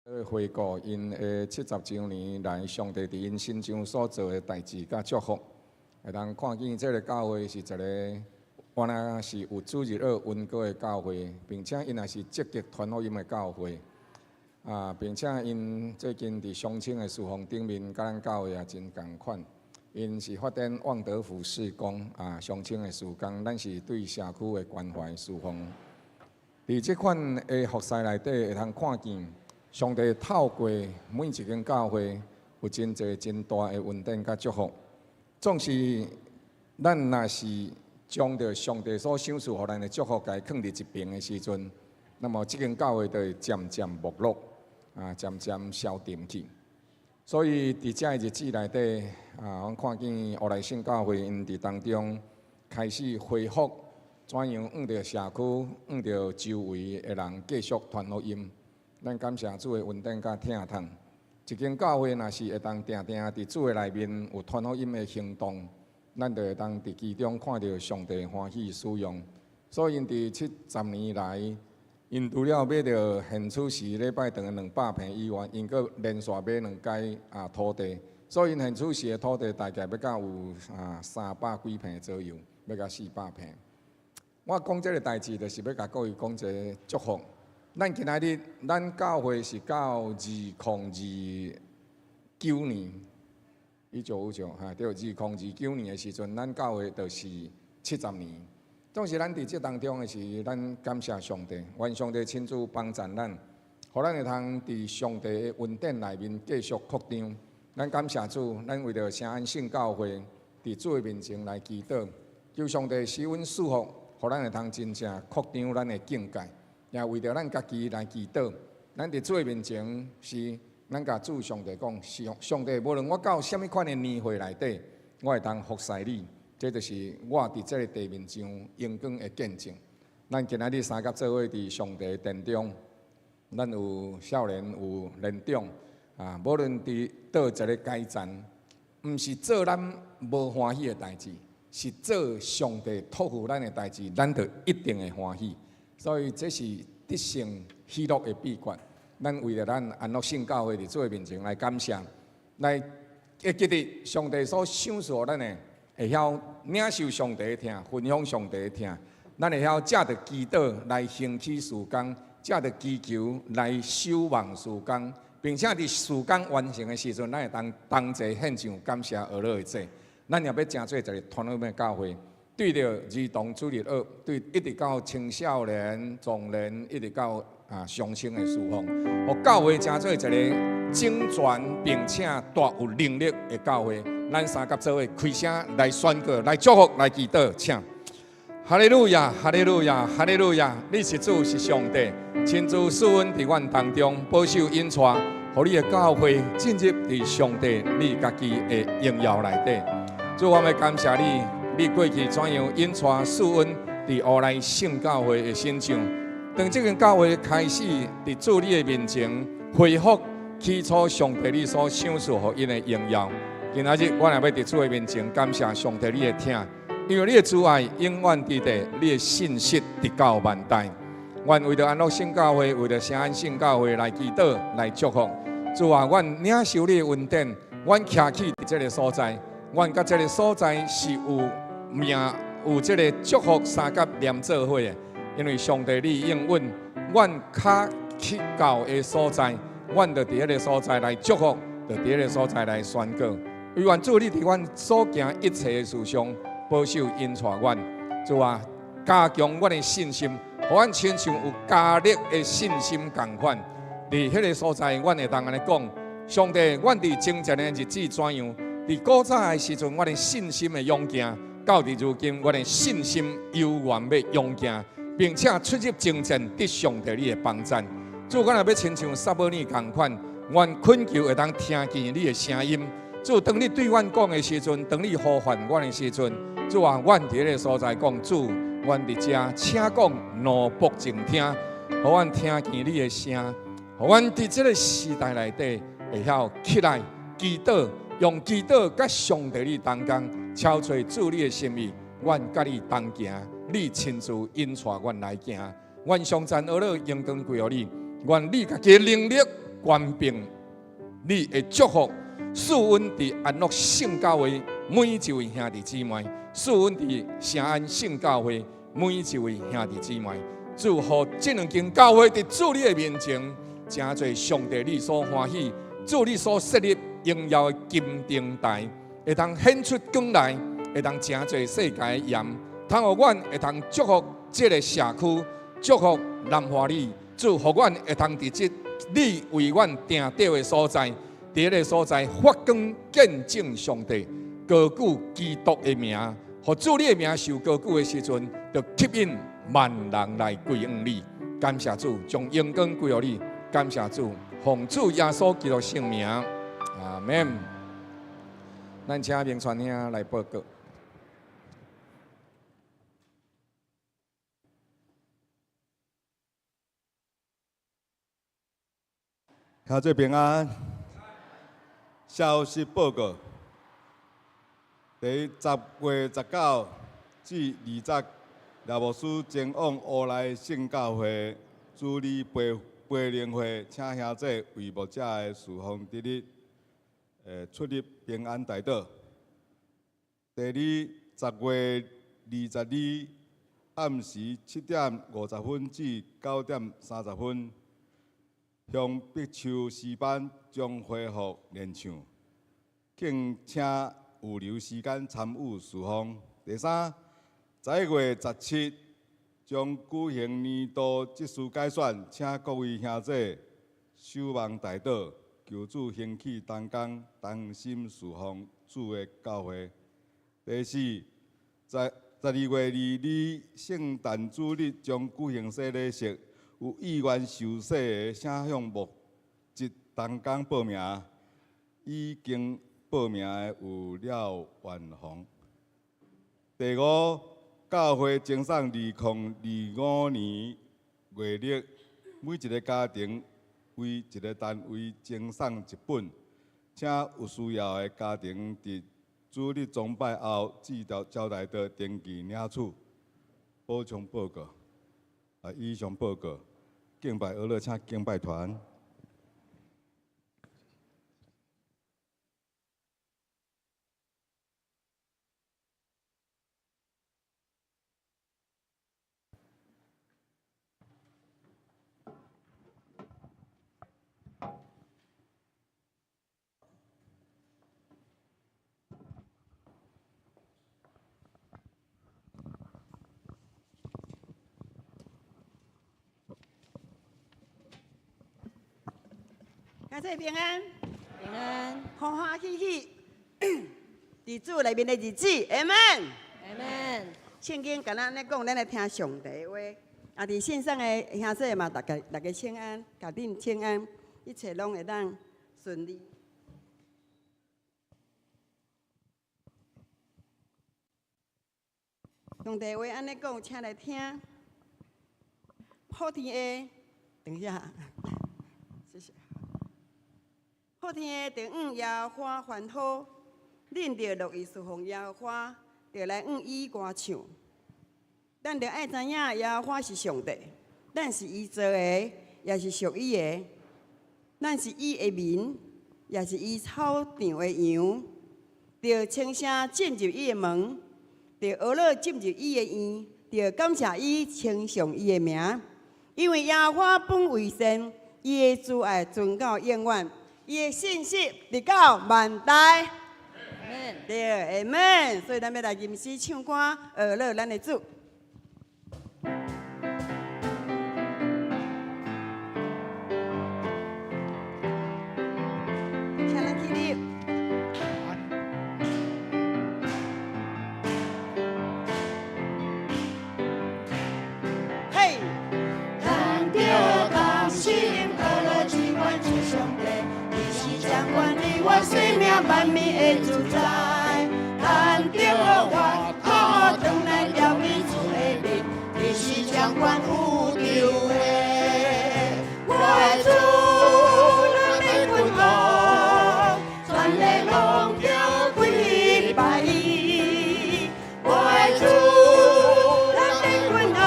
回顧𪜶的70周年來，上帝佇𪜶身上所做的代誌佮祝福，會當看見這个教會是一个原來是有主日學恩膏的教會，並且𪜶也是積極傳福音的教會。啊，並且𪜶最近佇相親的事奉頂面，佮咱教會也真仝款。𪜶是發展望德福事工啊，相親的事工，咱是對社區的關懷事奉。佇這款的服侍內底，會通看見上帝透過每一間教會有真濟真大的恩典佮祝福。總是咱若是將著上帝所賞賜予咱的祝福，共伊囥佇一爿的時陣，那麼這間教會就會漸漸沒落，啊，漸漸消沉去。所以佇這个日子內底，啊，阮看見烏來聖教會𪜶佇當中開始恢復，怎樣向著社區、向著周圍的人繼續傳福音。咱感謝主的恩典佮疼痛。一間教會若是會當定定佇主的內面有傳福音的行動，咱就會當佇其中看著上帝歡喜使用。所以𪜶佇70年來，𪜶除了買著現處時禮拜堂的200坪以外，𪜶閣連續買兩間啊土地，所以𪜶現處時的土地大概欲到有啊300幾坪左右，欲到400坪。我講這个代誌，就是欲共各位講一个祝福。咱今仔日，咱教會是到2029年，1959哈，對，2029年的時陣，咱教會就是70年。總是咱佇這當中的時，咱感謝上帝，願上帝親自幫贊咱，予咱會通佇上帝的恩典內面繼續擴張。咱感謝主，咱為著聖安聖教會佇主的面前來祈禱，求上帝賜阮賜福，予咱會通真正擴張咱的境界。也為著咱家己來祈禱，咱佇主的面前是，咱共主上帝講，上上帝，無論我到啥物款的年歲內底，我會當服侍你，這就是我佇這个地面上榮光的見證。咱今仔日三佮做伙佇上帝的殿中，咱有少年有年長，啊，無論佇佗一个階層，毋是做咱無歡喜的代誌，是做上帝託付咱的代誌，咱就一定會歡喜。所以這是得勝喜樂的秘訣。咱為著咱安樂聖教會佇主的面前來感謝，來會記得上帝所賞賜予咱的，會曉領受上帝的疼，分享上帝的疼。咱會曉藉著祈禱來興起事工，藉著祈求來守望事工，並且佇事工完成的時陣，咱會當同齊獻上感謝哀樂的祭。咱也欲成做一个傳福音的教會。對著兒童主日學，對一直到青少年、壯年，一直到啊上青的事奉，予教會成做一个整全並且大有能力的教會。咱三佮做伙開聲來宣告、來祝福、來祈禱，請。哈利路亞，哈利路亞，哈利路亞！你是主，是上帝，親自賜恩佇阮當中，保守引帶，予你的教會進入佇上帝你家己的榮耀內底。主，我欲感謝你。你過去怎樣引帶賜恩佇烏來聖教會的身上？當這間教會開始佇主你的面前恢復起初上帝你所賞賜予𪜶的榮耀，今仔日我也欲佇主的面前感謝上帝你的疼，因為你的慈愛永遠佇地，你的信實直到萬代。願為著安樂聖教會，為著聖安聖教會來祈禱、來祝福。主啊，阮領受你的恩典，阮徛起佇這个所在，阮佮這个所在是有命有這个祝福相佮連做伙的，因為上帝你應允，阮跤去到的所在，阮就佇彼个所在來祝福，就佇彼个所在來宣告。願主你佇阮所行一切的事上保守引帶阮，主啊，加強阮的信心，予阮親像有迦勒的信心仝款。佇彼个所在，阮會當按呢講：上帝，阮佇前一个日子怎樣？佇古早的時陣，阮的信心的勇健。到佇如今，阮的信心猶原欲勇健，並且出入征戰，得上帝你的幫贊。主，阮若欲親像撒母耳仝款，阮懇求會當聽見你的聲音。主，當你對阮講的時陣，當你呼喚阮的時陣，主啊，阮佇彼个所在講，主，阮佇遮，請講，奴僕靜聽，予阮聽見你的聲，予阮佇這个時代內底會曉起來祈禱，用祈禱佮上帝你同工，敲揣主你的心意，阮佮你同行，你親自引帶阮來行。願頌讚哀樂榮光歸予你，願你家己的能力、權柄，你的祝福，賜阮佇安樂聖教會每一位兄弟姊妹，賜阮佇聖安聖教會每一位兄弟姊妹，祝福這兩間教會佇主你的面前，成做上帝你所歡喜，主你所設立榮耀的金燈台，會當顯出光來，會當成做世界的鹽，通予阮會當祝福這个社區，祝福南華里，祝福阮會當佇這你為阮定著的所在，佇彼个所在發光見證上帝，高舉基督的名，予主你的名受高舉的時陣，就吸引萬人來歸向你。感謝主，將榮光歸予你。感謝主，奉主耶穌基督聖名，阿門。咱請明傳兄來報告。兄弟平安。消息報告：第10月19至20，廖牧師前往烏來聖教會主禮培靈會，請兄弟為牧者的事奉值日，出入平安代禱。第二，10月22暗時7點50分至9點30分，向北秋詩班將恢復練唱，敬請預留時間參與事奉。第三，11月17將舉行年度執事改選，請各位兄弟守望代禱，求主興起同工，同心事奉主的教會。第四，12月22聖誕主日將舉行洗禮式，有意願受洗的，請向牧職同工報名。已經報名的有廖元宏。第五，教會贈送2025年月曆，每一个家庭為一个單位贈送一本，請有需要的家庭佇主日崇拜後至招待桌登記領取。補充報告，以上報告，敬拜俄樂，請敬拜團。兄弟平安，平安，歡歡喜喜，佇主內面的日子，阿門，阿門。聖經敢若按呢講，咱來聽上帝的話。啊，佇線上的兄弟嘛，大家請安，共恁請安，一切攏會當順利。上帝話按呢講，請來聽。普天下，等一下，謝謝。普天下著向耶和華歡呼，恁著樂意事奉耶和華，著來向伊歌唱。咱著愛知影耶和華是上帝，咱是伊造的，也是屬伊的。咱是伊的民，也是伊草場的羊。著稱聲進入伊的門，著呵咾進入伊的院，著感謝伊，稱頌伊的名。因為耶和華本為善，伊的慈愛存到永遠，伊的信實直到萬代。對，阿門。所以咱欲來吟詩唱歌，呵咾咱的主。請咱起立。嘿，咱著同心呵咾至懸主上帝，伊是掌管你我生命萬物的主宰。咱著回頭轉來朝見主的面，伊是掌管宇宙的。我的主，咱的君王，全力攏著跪拜伊。我的主，咱的君王，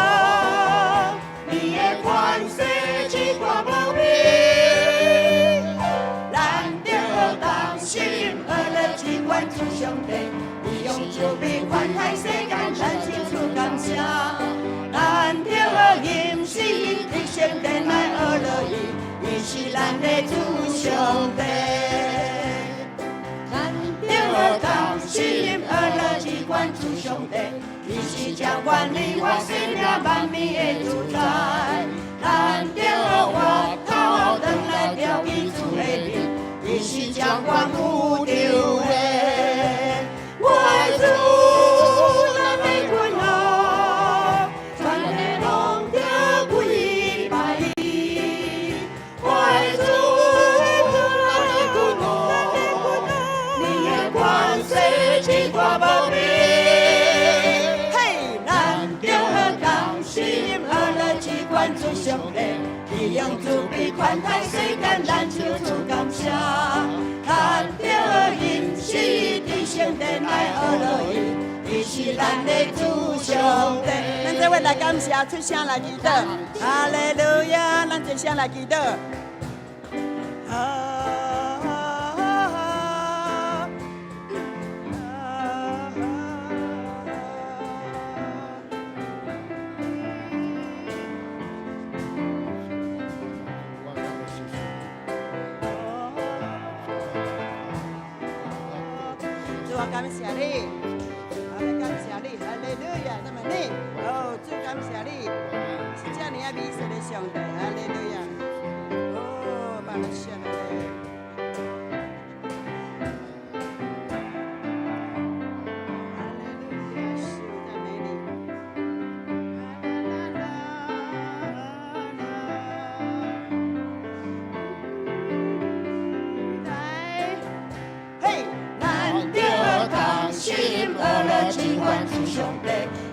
你的權勢至高無比。管主上帝，伊用慈悲宽待世间，咱唱出感谢。咱著吟诗伫圣殿来学乐伊，伊是咱的主上帝。咱著同心学乐至悬主上帝，伊是掌管你我生命万物的主宰。咱著回头转来牢记主的面，伊是掌管宇宙的。我的主，咱的君王，全地拢著跪拜伊。我的主，咱的君王，你的权势至大无边。嘿，咱著同心学乐至悬主上帝，伊用慈悲宽待世间，咱唱出感谢。咱著吟诗伫圣殿来学乐伊，伊是咱的主上帝。咱做伙来感謝，出聲來祈禱，哈利路亞！咱齊聲來祈禱。啊啊啊主啊，感謝你，我們感謝你，哈利路亞，讚美你，哦，主感謝你，是這爾仔美善的上帝，哈利路亞，哦，巴勒謝嘞。哈利路亞，主讚美你。啦啦啦啦。嘿，咱著同心学乐至悬主上帝，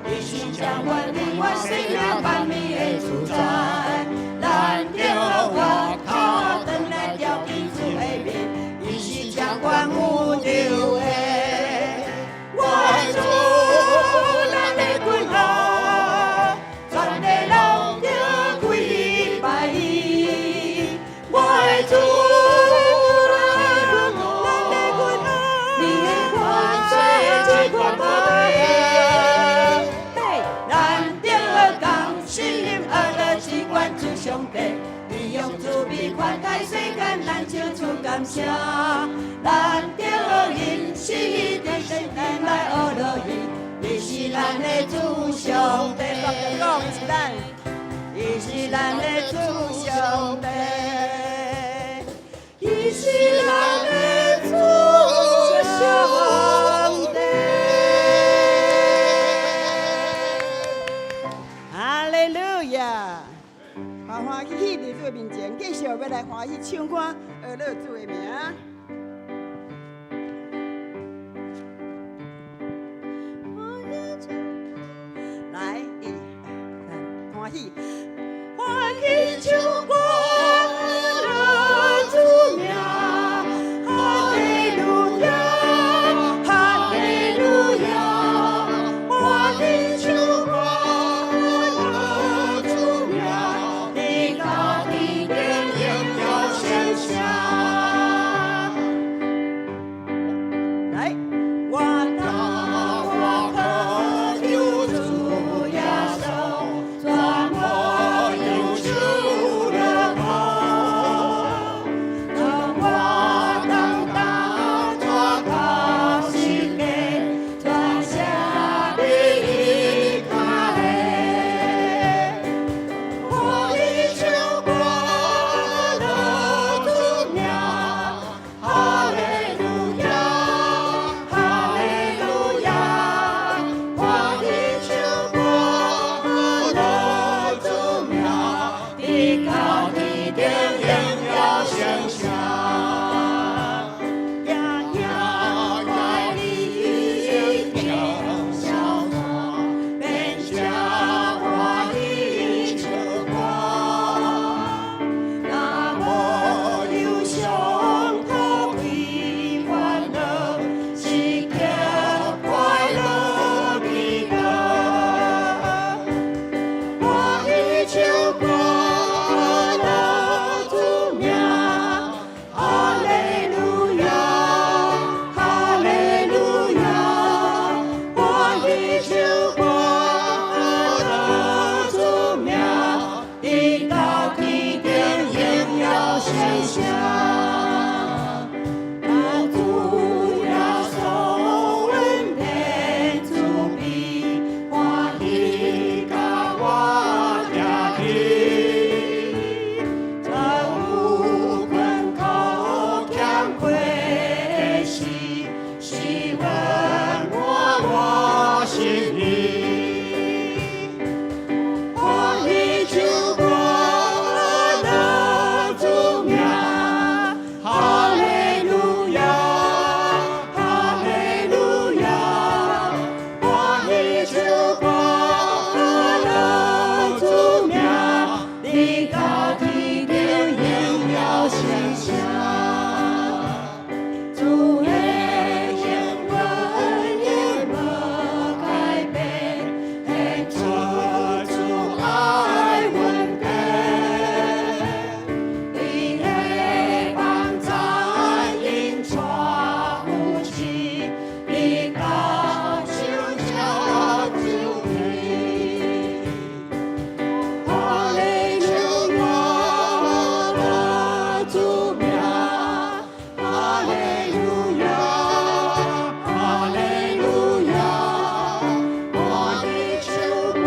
伊是掌管你我生命万物的主宰。咱著回头转來牢記主的面，伊是掌管宇宙的。我的主，咱的君王，全地攏著跪拜伊。我的主，咱的君王，你的權勢至大無邊。嘿，咱著同心學樂至懸主上帝，伊用慈悲寬待世間，咱唱出感謝。咱著吟詩伫聖殿來學樂伊，伊是咱的主上帝。大家講，伊是咱，伊是咱的主上帝，伊是咱的主上帝。哈利路亞！歡歡喜喜佇主的面前，繼續欲來歡喜唱歌，學樂主的名。來，一、二、三，歡喜，歡喜唱歌樂主名，哈利路亞，哈利路亞，歡喜唱歌樂主名，你家己的榮耀聲聲。聲。主耶穌恩典慈悲，歡喜佮我行去。當有困苦艱苦時，是溫暖我心意。歡喜唱歌樂主名，哈利路亞，哈利路亞。歡喜唱歌樂主名，直到天頂榮耀聲聲。主的應允永無改變，顯出主愛穩定。伊的幫贊引帶扶持，直到受造就天。哈利路亞，樂主名，哈利路亞，哈利路亞。歡喜唱歌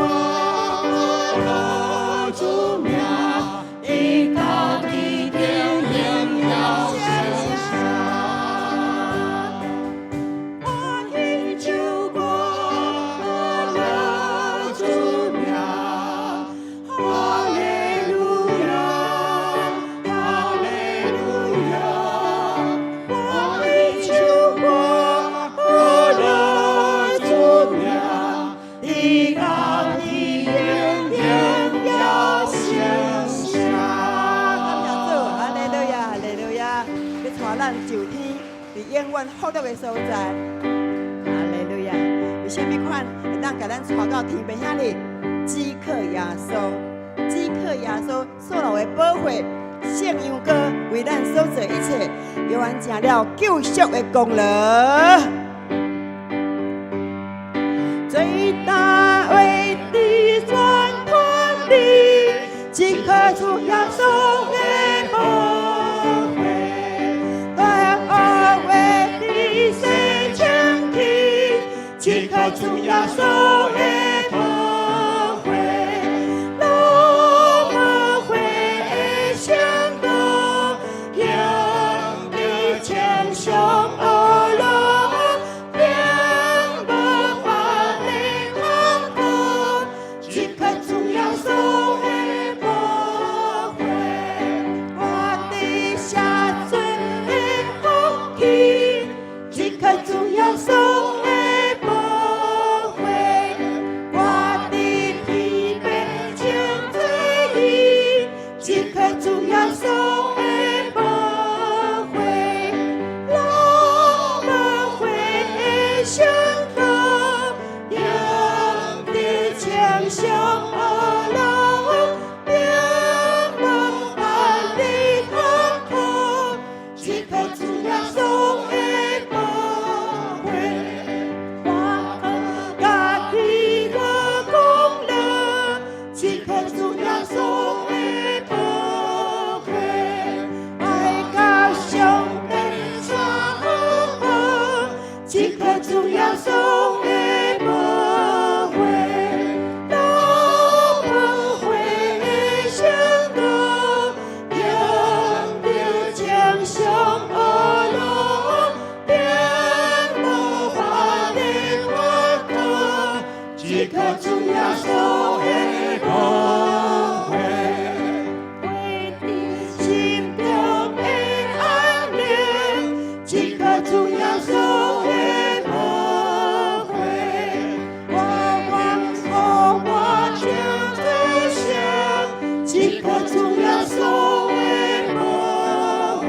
樂主名，直到天頂榮耀聲聲。歡喜唱歌樂主名，哈利路亞，哈利路亞。歡喜唱歌樂主名，直到天頂榮耀聲聲。感謝主，哈利路亞，哈利路亞，欲帶咱上天，佇永遠福樂的所在。哈利路亞，為啥物款會當共咱帶到天邊遐呢？只靠耶穌，只靠耶穌所流的寶血，聖羊羔為咱所做一切，就完成了救贖的功勞。最大威佇全權力，只靠主耶穌的寶血，大威佇洗清氣，只靠主耶穌的寶血，老寶血的聖膏，贏得千雄惡路，並無別的通途，只靠主耶穌的寶血，我得赦罪的福氣，只靠主耶穌的寶血，我得天父稱做義，只靠主耶穌的寶血，老寶血的聖膏，贏得千雄惡路，並無別的通途，只靠主耶穌的寶血，我家己的功勞，只靠主耶穌的寶血，愛到上帝山好，只靠主耶穌的寶血，老寶血的聖膏，贏得千雄惡路，並無別的通途，只靠主耶穌的寶血。為你心中的安寧，只靠主耶穌的寶血，我願予我稱做聖，只靠主耶穌的寶血，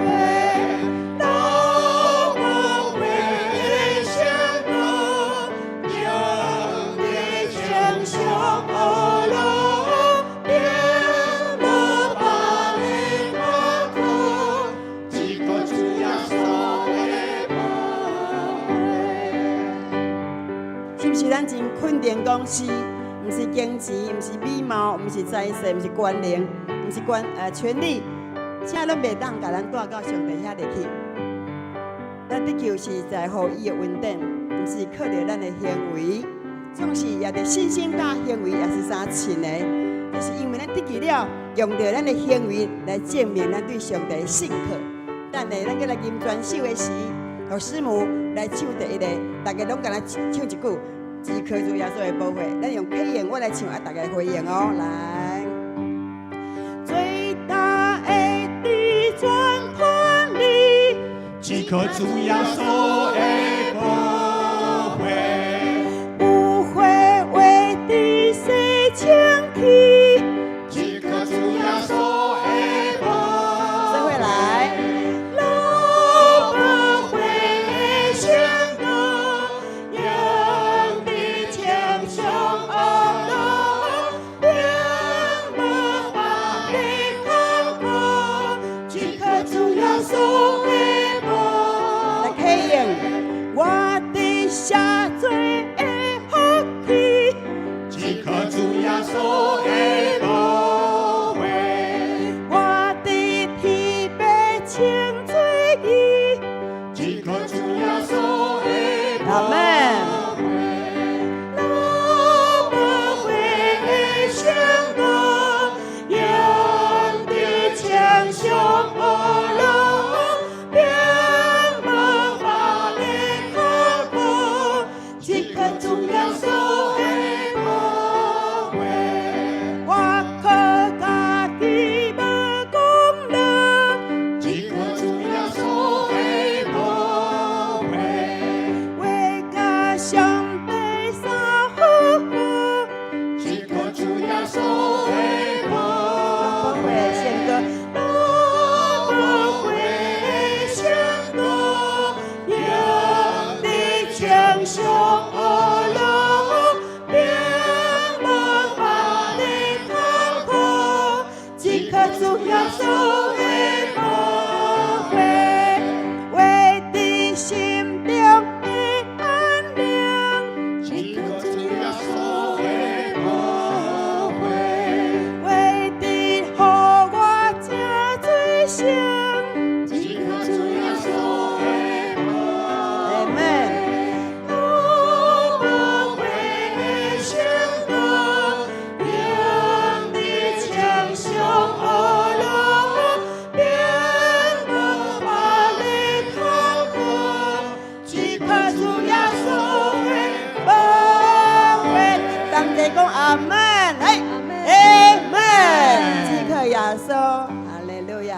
老寶血的聖膏，贏得千雄惡路，並無別的通途，只靠主耶穌的寶血。是毋是咱真肯定講是？毋是金錢，毋是美貌，毋是財勢，毋是權能，毋是權力，啥攏袂當共咱帶到上帝遐裡去。咱得救是在乎伊的恩典，毋是靠著咱的行為。總是也著信心佮行為也是相稱的，就是因為咱得救了，用著咱的行為來證明咱對上帝的信靠。等下咱閣來吟全首的時，予師母來唱第一个，大家攏共咱唱一句，只靠主耶穌的寶血。咱用開言我來唱，啊，大家回應哦，來。最大的佇全團裡，只靠主耶穌的寶血，有血畫地洗清氣，只靠主耶穌的寶做伙來。老寶血的聖膏，贏得千雄惡路，並無別的坎坷，只靠主耶穌的寶來開應，我得赦罪的福氣，只靠主耶穌的寶血，我得天父稱做義，只靠主耶穌的寶阿們。老寶血的聖膏，贏得千雄惡路，並無別的坎坷，只靠主耶穌的寶血。我靠家己無功勞，只靠主耶穌的寶血，話佮上帝相好好，只靠主耶穌的寶寶血聖膏，老寶血的聖膏，贏得千雄惡路，並無別的坎坷，只靠主耶穌的寶血，畫佇心中的安寧，只靠主耶穌的寶血，畫得予我這罪性。只靠主耶穌的寶阿們。老寶血的聖膏，贏得千雄惡路，並無別的坎坷，只靠主耶穌的寶血。同齊講阿們，來，阿們，只靠耶穌，哈利路亞。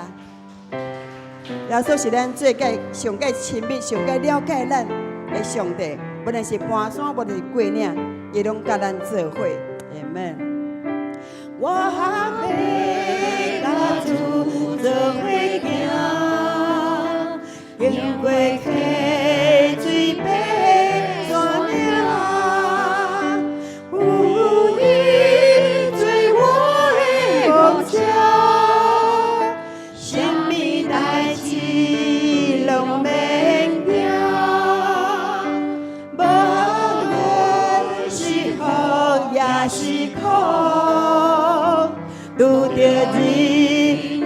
耶穌是咱最蓋上蓋親密、上蓋了解咱的上帝，無論是爬山，無論是過嶺，伊攏佮咱做伙。阿們。我欲佮主做伙行，經過溪水爬山嶺，有伊做我的牧者，啥物代誌攏免驚，無論是福抑是苦，拄著日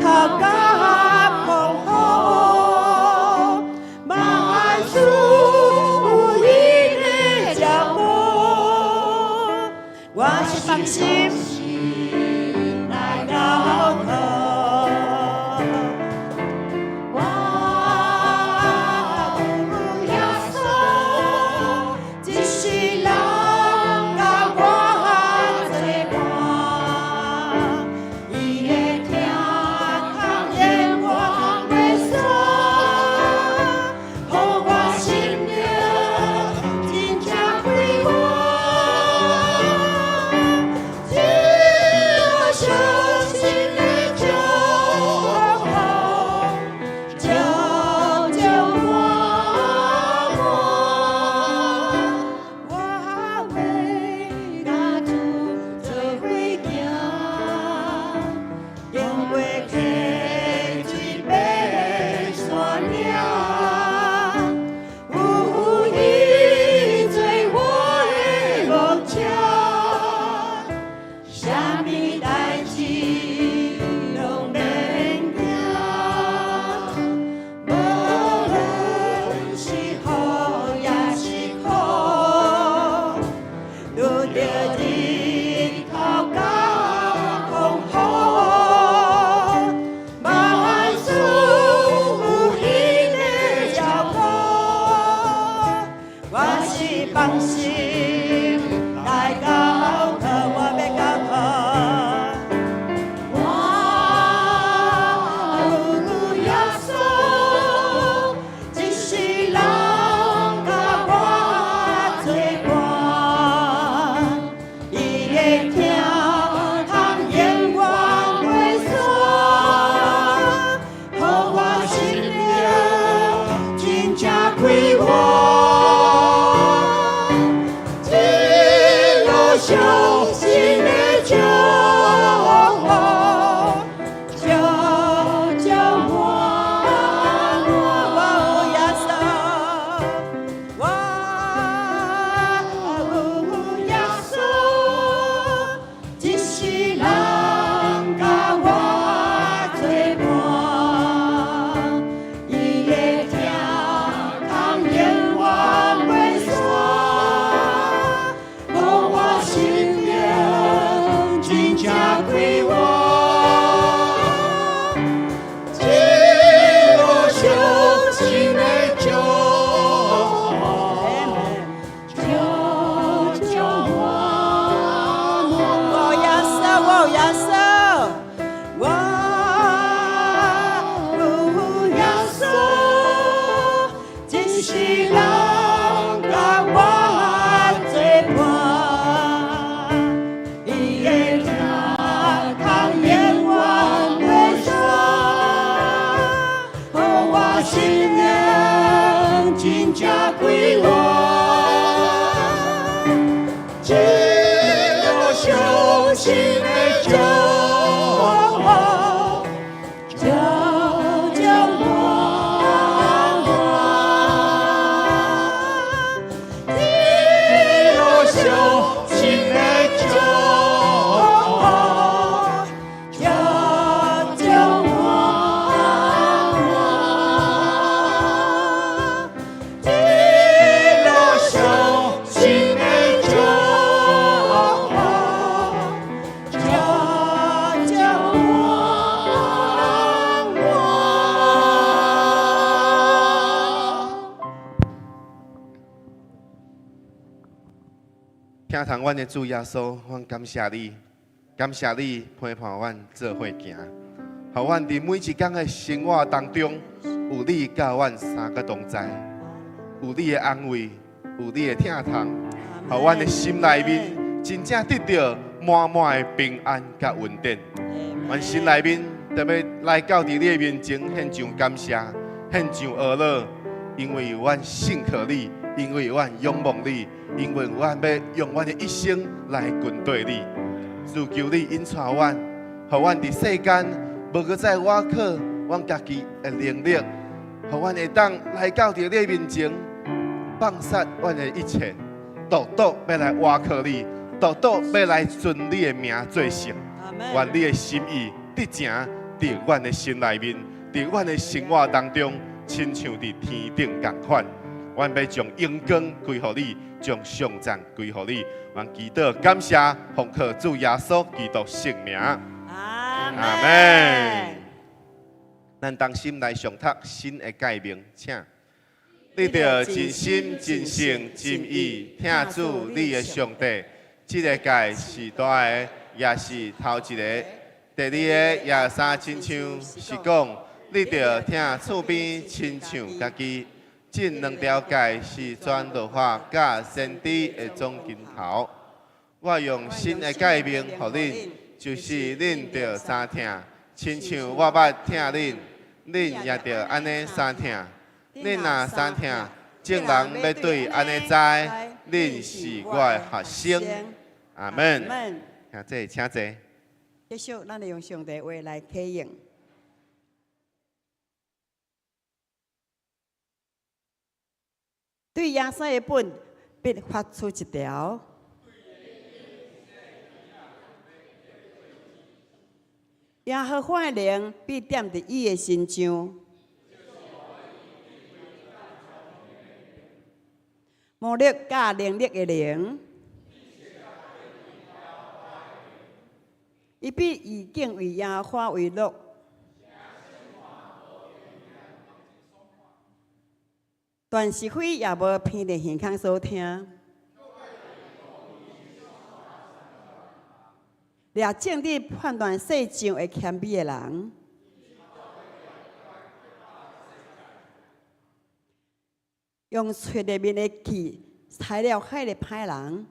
心灵真正快活，这路上新的祝福，渐渐满满。这路上新的祝福，渐渐满满。这路上新的祝福，渐渐满满。疼痛阮的主耶穌，阮感謝你，感謝你陪伴阮做伙行，予阮佇每一工的生活當中，有你佮阮三個同在，有你的安慰，有你的疼痛，予阮的心內面真正得著滿滿的平安佮穩定。阮心內面特別來到佇你的面前獻上感謝，獻上阿樂，因為有阮信靠你，因為有阮仰望你，因為阮欲用阮的一生來跟隨你。主求你引帶阮，予阮佇世間無閣再倚靠阮家己的能力，予阮會當來到佇你的面前，放殺阮的一切，獨獨欲來倚靠你，獨獨欲來尊你的名做聖。願你的心意得成佇阮的心內面，佇阮的生活當中，親像佇天頂仝款。阮欲將榮光歸予你，將頌讚歸予你。阮祈禱感謝，奉靠主耶穌基督聖名。阿阿們。咱同心來誦讀新的誡命，請。你著盡心、盡性、盡意疼主你的上帝。這个誡是大的，也是頭一个。第二个也相親像，是講你著疼厝邊親像家己。這兩條誡是全律法佮先知的總根頭。我用新的誡命予恁，就是恁著相疼，親像我捌疼恁，恁也著按呢相疼。恁若相疼，眾人欲對按呢知，恁是我的學生。阿門。請坐，請坐。繼續，咱來用上帝話來啟應。對耶西的本必發出一條，耶和華的靈必踮佇伊的身上，謀略佮能力的靈，伊必以敬畏耶和華為樂。斷是非也無偏佇耳孔所聽，掠正直判斷世上會謙卑的人，用揣內面的氣裁了海的歹人，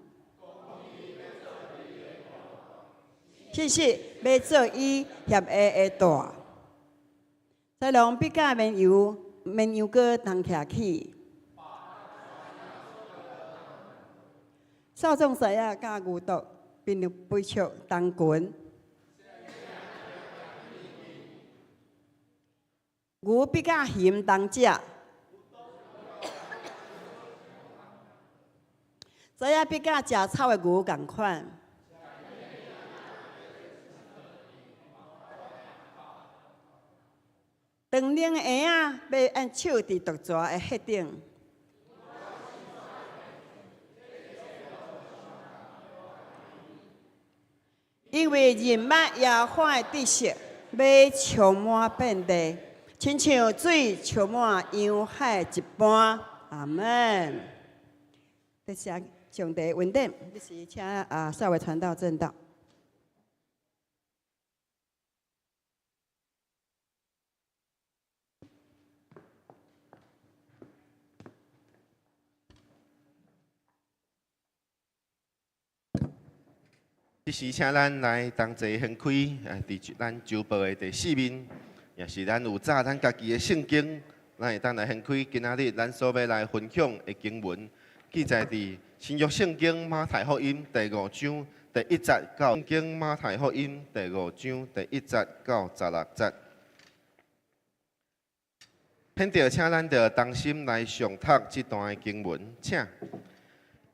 信實欲做伊嫌惡的帶，豺狼必佮綿羊。綿羊羔同徛起，少壯獅仔佮牛犢並肥畜同群，牛必佮熊同食，獅仔必佮食草的牛仝款。長奶的嬰仔欲按手佇毒蛇的穴頂，因為認捌耶和華的知識，欲充滿遍地，親像水充滿洋海一般。阿門。多謝上帝恩典，這時請啊少偉傳道證道。這時請咱來同齊掀開，佇咱周報的第四面，也是咱有紮咱家己的聖經，咱會當來掀開今仔日咱所欲來分享的經文，記載佇新約聖經馬太福音第五章第一節到經馬太福音第五章第一節到16節。現在請咱著同心來誦讀這段的經文，請。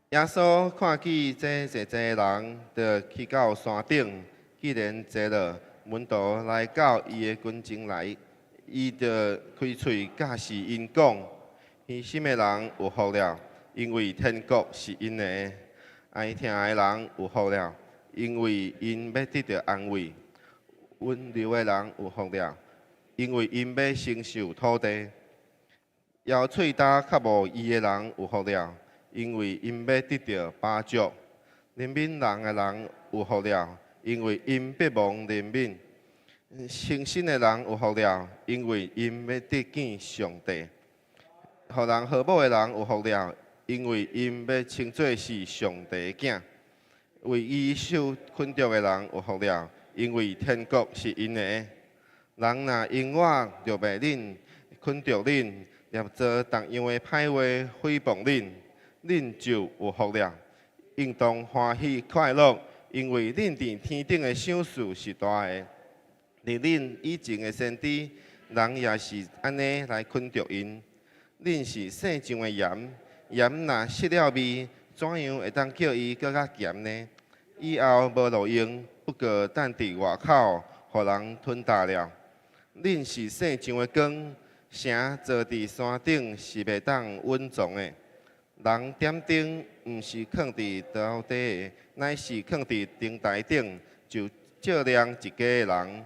耶穌看見這濟濟人，就去到山頂。既然坐落，門徒來到伊的跟前來，伊就開喙教示𪜶講：虛心的人有福了，因為天國是𪜶的；哀疼的人有福了，因為𪜶欲得著安慰；溫柔的人有福了，因為𪜶欲承受土地；枵喙焦渴慕義的人有福了，因為𪜶欲得著飽足；憐憫人的人有福了，因為𪜶必蒙憐憫；清心的人有福了，因為𪜶欲得見上帝；予人和睦的人有福了，因為𪜶欲稱做是上帝的囝；為義受捆束的人有福了，因為天國是𪜶的。人若因我辱罵恁、捆束恁，捏造各樣的歹話誹謗恁，恁就有福了，應當歡喜快樂，因為恁佇天頂的賞賜是大的。佇恁以前的先知，人也是按呢來捆束𪜶。恁是世上的鹽，鹽若失了味，怎樣會當叫伊閣較鹹呢？以後無路用，不過擲佇外口，予人吞踏了。恁是世上的光，城坐佇山頂是袂當隱藏的。人點燈，毋是囥佇灶底的，乃是囥佇燈臺頂，就照亮一家的人。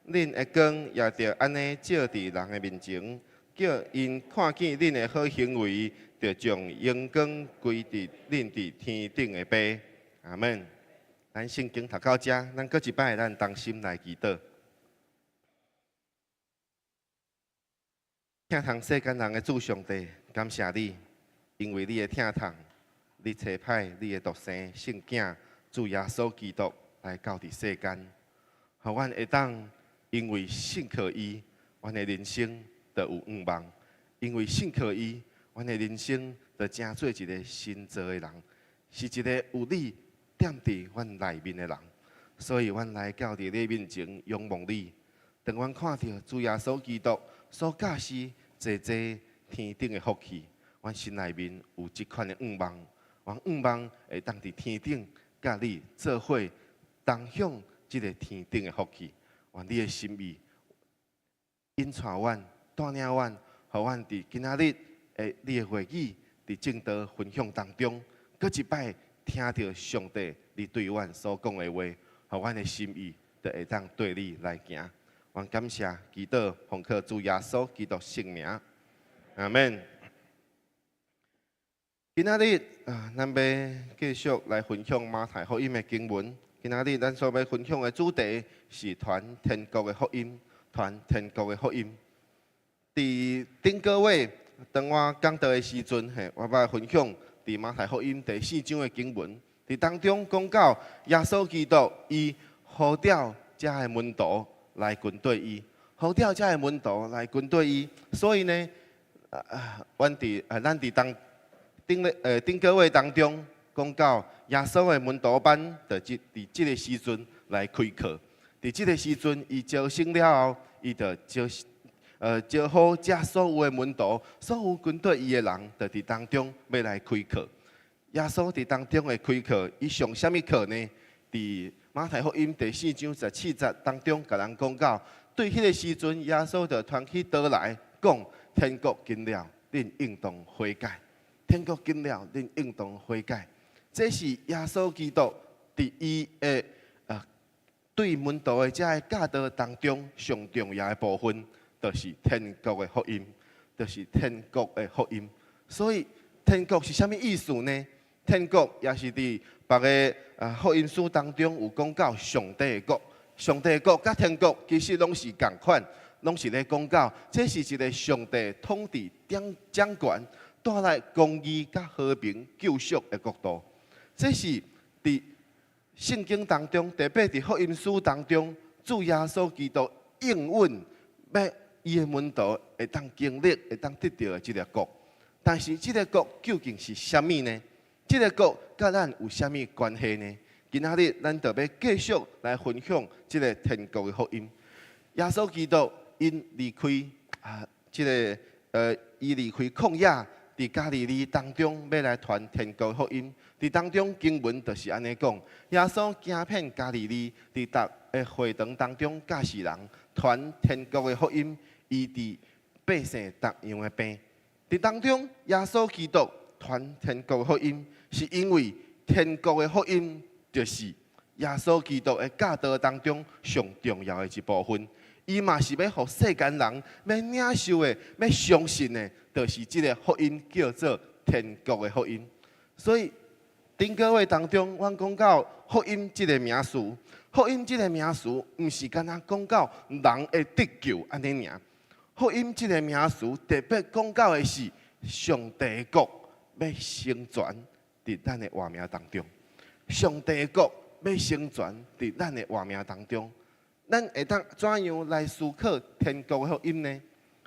恁的光也著按呢照佇人的面前，叫𪜶看見恁的好行為，就將榮光歸佇恁佇天頂的爸。阿門。咱聖經讀到遮，咱閣一擺，咱同心來祈禱。疼痛世間人的主上帝，感謝你，因為你的疼痛，你差派你的獨生聖囝主耶穌基督來到佇世間，予阮會當因為信靠伊，阮的人生就有向望；因為信靠伊，阮的人生就成做一個新造的人，是一個有你踮佇阮內面的人。所以，阮來到佇你面前仰望你。當阮看著主耶穌基督所教示濟濟天頂的福氣，阮心內面有這款的向望，阮向望會當佇天頂佮你做伙同享這个天頂的福氣。願你的心意引帶阮、帶領阮，予阮佇今仔日的你的話語，佇證道分享當中，閣一擺聽著上帝你對阮所講的話，予阮的心意就會當綴你來行。阮感謝祈禱，奉靠主耶穌基督聖名，阿門。今仔日啊，咱欲繼續來分享馬太福音的經文。今仔日咱所欲分享的主題是傳天國的福音，傳天國的福音。佇頂個月，當我講道的時陣，嘿，我欲分享佇馬太福音第四章的經文，佇當中講到耶穌基督伊呼召遮的門徒來跟綴伊，呼召遮的門徒來跟綴伊。所以呢，啊，阮佇啊，咱佇當頂咧，頂個月當中講到耶穌的門徒班，就這佇這个時陣來開課。佇這个時陣，伊招生了後，伊就招招呼遮所有的門徒，所有跟綴伊的人，就佇當中欲來開課。耶穌佇當中的開課，伊上啥物課呢？佇馬太福音第四章14節當中，共人講到，對彼个時陣，耶穌就傳起道來講：天國近了，恁應當悔改。天國近了，恁應當悔改。這是耶穌基督佇伊的對門徒的這个教導當中上重要的部分，就是天國的福音，就是天國的福音。所以天國是啥物意思呢？天國也是佇別个福音書當中有講到上帝的國，上帝的國佮天國其實攏是仝款，攏是咧講到這是一个上帝統治掌掌權，帶來公義佮和平救贖的國度。這是佇聖經當中，特別佇福音書當中，主耶穌基督應允欲伊的門徒會當經歷、會當得著的這个國。但是這个國究竟是啥物呢？這个國佮咱有啥物關係呢？今仔日咱就欲繼續來分享這个天國的福音。耶穌基督𪜶離開啊，這个伊離開曠野，佇加利利當中欲來傳天國福音。佇當中經文就是按呢講：耶穌行遍加利利，佇逐个會堂當中教示人，傳天國的福音，醫治百姓逐樣的病。佇當中，耶穌基督傳天國的福音，是因為天國的福音就是耶穌基督的教導當中上重要的一部分。伊嘛是欲予世間人欲領受的、欲相信的，就是這个福音叫做天國的福音。所以頂個月當中，阮講到福音這个名詞，福音這个名詞，毋是干焦講到人會得救按呢爾。福音這个名詞特別講到的是上帝的國欲成全佇咱的活命當中，上帝的國欲成全佇咱的活命當中。咱會當怎樣來思考天國的福音呢？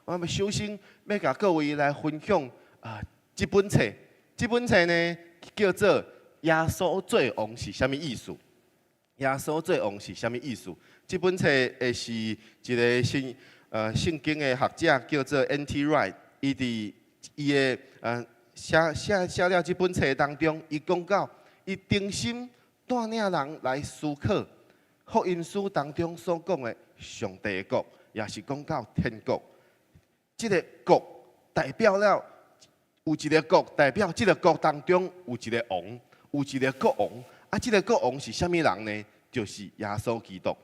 我們首先欲共各位來分享啊，這本冊，這本冊呢叫做《耶穌做王是啥物意思》。耶穌做王是啥物意思？這本冊會是一个聖經的學者叫做 N.T. Wright，伊佇伊的寫了這本冊當中，伊講到伊衷心帶領人來思考福音書當中所講的上帝的國，也是講到天國。這个國代表了有一个國，代表這个國當中有一个王，有一个國王。啊，這个國王是啥物人呢？就是耶穌基督，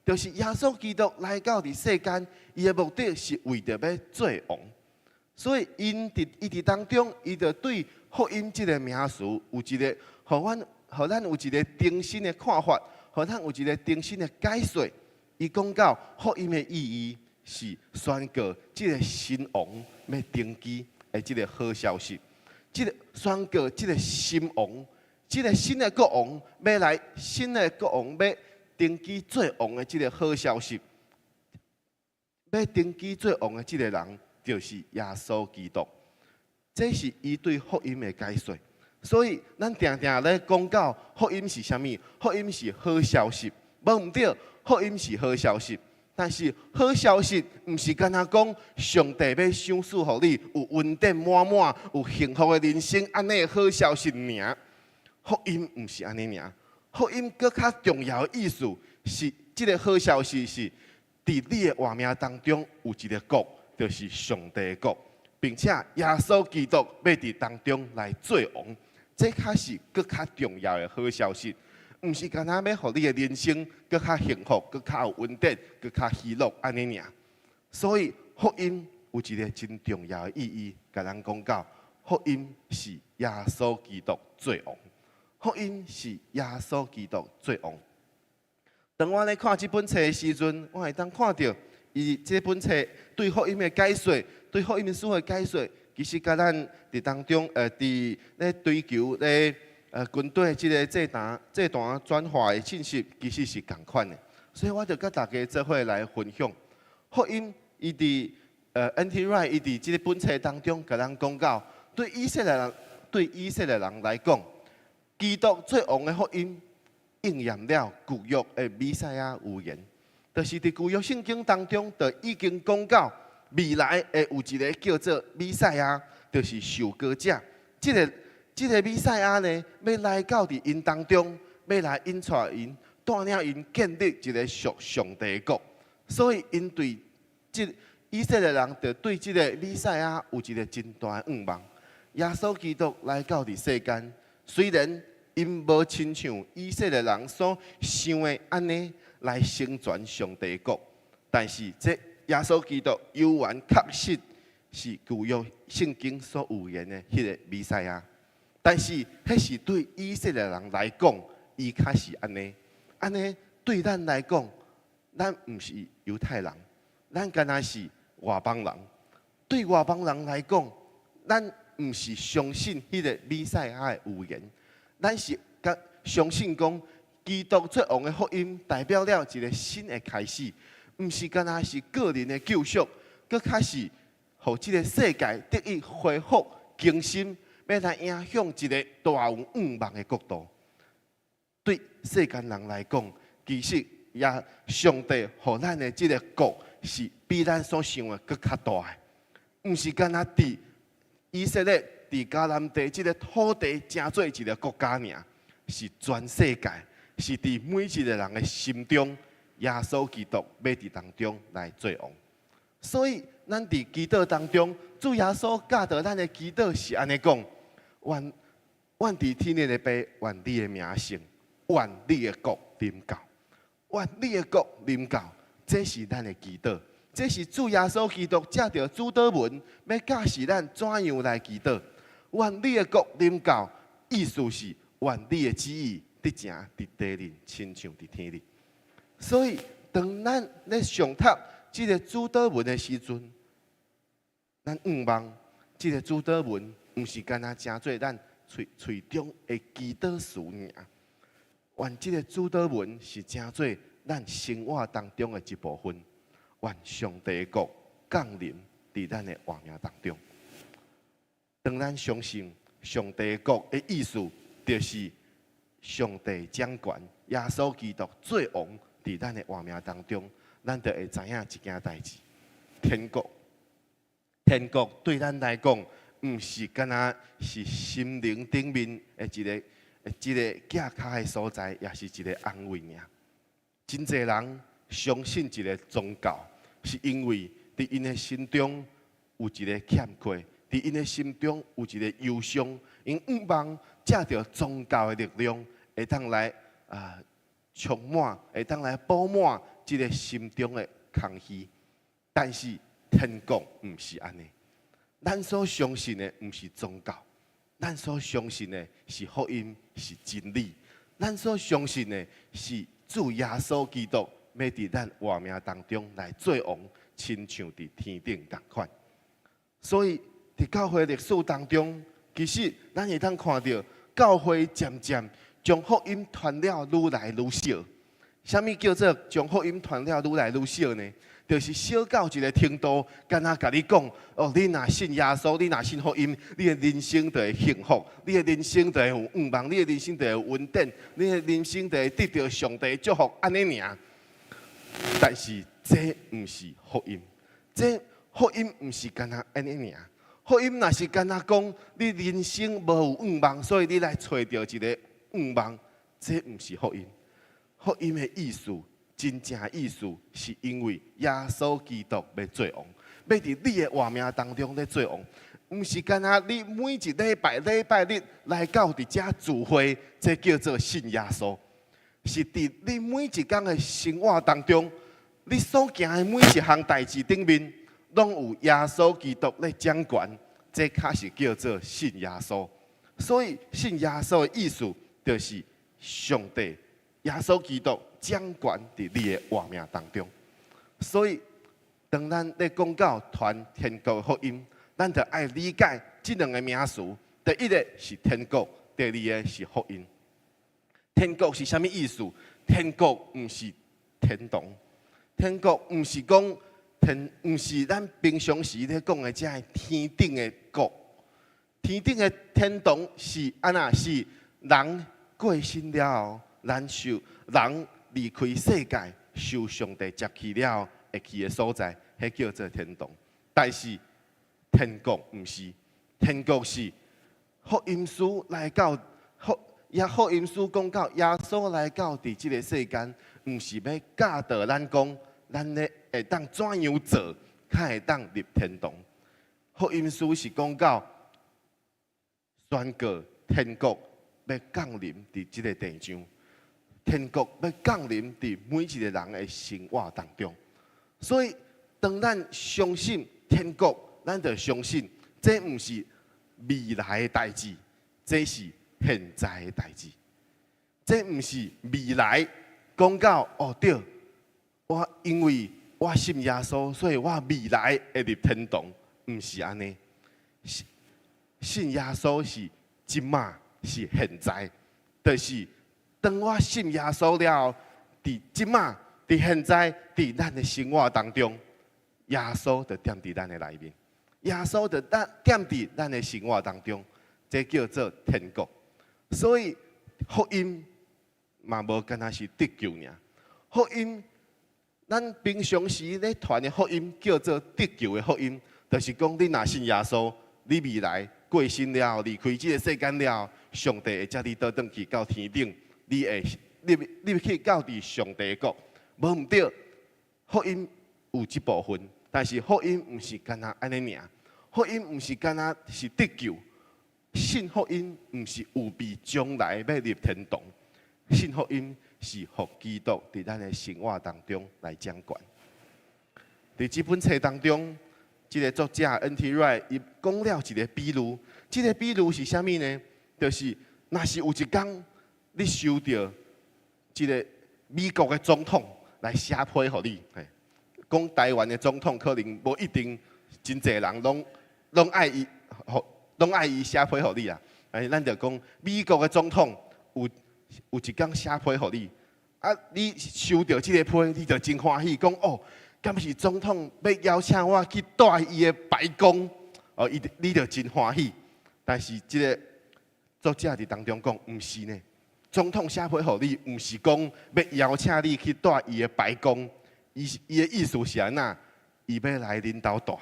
就是耶穌基督來到佇世間，伊的目的是為著欲做王。所以，伊佇當中，伊就對福音這个名詞有一个，予咱有一个重新的看法，予咱有一个重新的解說。伊講到福音的意義是宣告這个新王欲登基的這个好消息，這个宣告這个新王，這个新的國王欲來，新的國王欲登基做王的這个好消息，欲登基做王的這个人就是耶穌基督。這是伊對福音的解說。所以，咱定定咧講到福音是啥物？福音是好消息，無毋對，福音是好消息。但是好消息毋是干焦講上帝欲賞賜予你有恩典滿滿、有幸福的人生，按呢好消息爾。福音毋是按呢爾，福音閣較重要的意思是，這个好消息是，佇你的活命當中有一个國，就是上帝的國，並且耶穌基督欲佇當中來做王，這較是閣較重要的好消息。毋是干焦欲予你的人生閣較幸福、閣較有恩典、閣較喜樂按呢爾。所以福音有一个真重要的意義，共咱講到福音是耶穌基督做王。福音是耶穌基督做王。當我咧看這本冊的時陣，我會當看著伊這本冊對福音的解說，對福音書的解說，其實佮咱佇當中，佇咧追求咧。軍隊這个祭壇轉化的信息，其實是仝款的，所以我就佮大家做伙來分享福音。伊佇N.T. Wright 伊佇這个本冊當中，共咱講到，對以色列人來講，基督做王的福音應驗了舊約的彌賽亞預言，就是佇舊約聖經當中，就已經講到未來會有一个叫做彌賽亞，就是受膏者，這个。這个彌賽亞呢，欲來到佇𪜶當中，欲來引帶𪜶，帶領𪜶建立一个屬上帝的國。所以，𪜶對這以色列人，就對這个彌賽亞有一个真大的願望。耶穌基督來到佇世間，雖然𪜶無親像以色列人所想的按呢來成全上帝的國，但是這耶穌基督猶原確實是舊約聖經所預言的彼个彌賽亞。但是，彼是對以色列人來講，伊較是按呢。按呢對咱來講，咱毋是猶太人，咱敢若是外邦人。對外邦人來講，咱毋是相信彼个彌賽亞的預言，咱是佮相信講基督做王的福音，代表了一个新的開始，毋是干焦是個人的救贖，閣較是予這个世界得以恢復更新，欲來影響一个大有向望的國度。對世間人來講，其實也上帝予咱的這个國是比咱所想的閣較大的，毋是干焦佇以色列佇迦南地這个土地成做一个國家爾，是全世界，是佇每一个人的心中，耶穌基督欲佇當中來做王。所以，咱佇祈禱當中，主耶穌教導咱的祈禱是按呢講：願阮佇天頂的父，願你的名聖，願你的國臨到，願你的國臨到，這是咱的祈禱，這是主耶穌基督藉著主禱文，欲教示咱怎樣來祈禱。願你的國臨到，意思是願你的旨意得成佇地裡，親像佇天裡。所以，當咱咧誦讀這个主禱文的時陣，咱向望這个主禱文，毋是干焦成做咱喙喙中的祈禱詞爾。願這个主禱文是成做咱生活當中的一部分。願上帝的國降臨佇咱的活命當中。當咱相信上帝的國的意思，就是上帝掌權，耶穌基督做王佇咱的活命當中，咱就會知影一件代誌：天國，天國對咱來講，毋是干焦是心靈頂面的一个一个寄跤的所在，也是一个安慰爾。真濟人相信一个宗教，是因為佇𪜶的心中有一个欠缺，佇𪜶的心中有一个憂傷，𪜶向望藉著宗教的力量，會當來啊充滿，會當來補滿這个心中的空虛。但是天國毋是按呢，咱所相信的毋是宗教，咱所相信的是福音，是真理。咱所相信的是主耶穌基督欲佇咱活命當中來做王，親像佇天頂仝款。所以佇教會歷史當中，其實咱會當看著教會漸漸將福音傳了愈來愈少。啥物叫做將福音傳了愈來愈少呢？就是少到一个程度，敢若共你講，哦，你若信耶穌，你若信福音，你的人生就會幸福，你的人生就會有向望，你的人生就會有恩典，你的人生就會得著上帝祝福，按呢爾。但是這毋是福音，這福音毋是干焦按呢爾。福音若是干焦講，你人生無有向望，所以你來揣著一个向望，這毋是福音。福音的意思，真正意思是因為耶穌基督欲做王，欲佇你的活命當中咧做王，毋是干焦你每一禮拜禮拜日來到佇遮聚會，這叫做信耶穌。是佇你每一工的生活當中，你所行的每一項代誌頂面，攏有耶穌基督咧掌權，這較是叫做信耶穌。所以信耶穌的意思，就是上帝耶穌基督掌權佇你的活命當中。所以，當咱咧講到傳天國福音，咱就愛理解這兩个名詞。第一个是天國，第二个是福音。天國是啥物意思？天國毋是天堂，天國毋是講天，毋是咱平常時咧講的這个天頂的國。天頂的天堂是按怎？是人過身了後，咱受人離開世界，受上帝接去了後，會去的所在，彼叫做天堂。但是天國毋是，天國是福音書來到福，也福音書講到耶穌來到佇這个世間，毋是欲教導咱講，咱咧會當怎樣做，較會當入天堂。福音書是講到宣告天國欲降臨佇這个地上，天國欲降臨佇每一个人的生活當中。所以，當咱相信天國，咱就相信這毋是未來的代誌，這是現在的代誌。這毋是未來講到哦對，我因為我信耶穌，所以我未來會入天堂，毋是按呢。信信耶穌是這馬，是現在，就是當我信耶穌了後，佇這馬，佇現在，佇咱的生活當中，耶穌就踮佇咱的內面，耶穌就踮佇咱的生活當中，這叫做天國。所以福音嘛無干焦是得救爾，福音咱平常時咧傳的福音叫做得救的福音，就是講你若信耶穌，你未來過身了後，離開這個世間了後，上帝會接你倒轉去到天頂，你會入入去到佇上帝的國。無毋對，福音有這部分，但是福音毋是干焦按呢爾，福音毋是干焦是得救，信福音毋是預備將來欲入天堂，信福音是予基督佇咱的生活當中來掌權。佇這本冊當中，這个作者 N.T. Wright 伊講了一个比喻，這个比喻是啥物呢？就是若是有一工你收著這个美國的總統來寫批予你，講台灣的總統可能無一定真濟人攏愛伊，攏愛伊寫批予你啊。但是咱就講美國的總統有一工寫批予你，啊，你收著這个批，你就真歡喜，講哦，敢是總統欲邀請我去蹛伊的白宮？哦，伊你就真歡喜。但是這个作者佇當中講，毋是呢。總統寫批予你，毋是講欲邀請你去蹛伊的白宮。伊伊的意思是按怎？伊欲來恁兜蹛，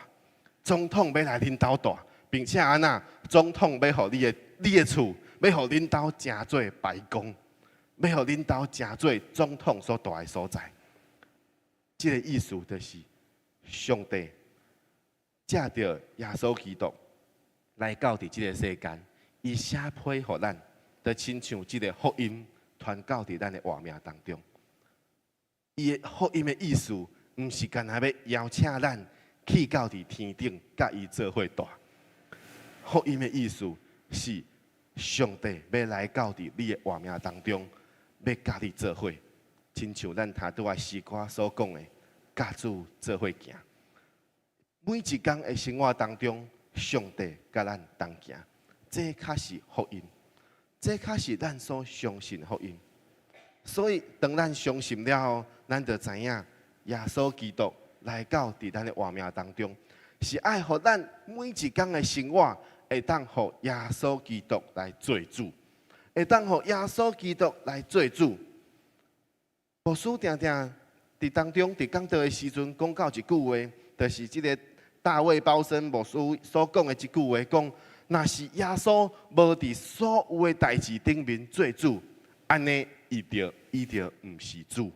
總統欲來恁兜蹛，並且按怎？總統欲予你的厝，欲予恁兜成做白宮，欲予恁兜成做總統所蹛的所在。這个意思就是上帝藉著耶穌基督來到佇這个世間，伊寫批予咱，就親像這个福音傳到佇咱的活命當中。伊的福音的意思，毋是干焦欲邀請咱去到佇天頂，佮伊做伙蹛。福音的意思是上帝欲來到佇你的活命當中，欲佮你做伙。親像咱頭拄仔詩歌所講的，佮主做伙行。每一工的生活當中，上帝佮咱同行，這較是福音，這較是咱所相信的福音。所以，當咱相信了後，咱就知影耶穌基督來到佇咱的活命當中，是愛予咱每一工的生活會當予耶穌基督來做主，會當予耶穌基督來做主。牧師定定佇當中佇講道的時陣講到一句話，就是這个大衛鮑森牧師所講的一句話，講若是耶穌無佇所有的代誌頂面做主，按呢伊就毋是主。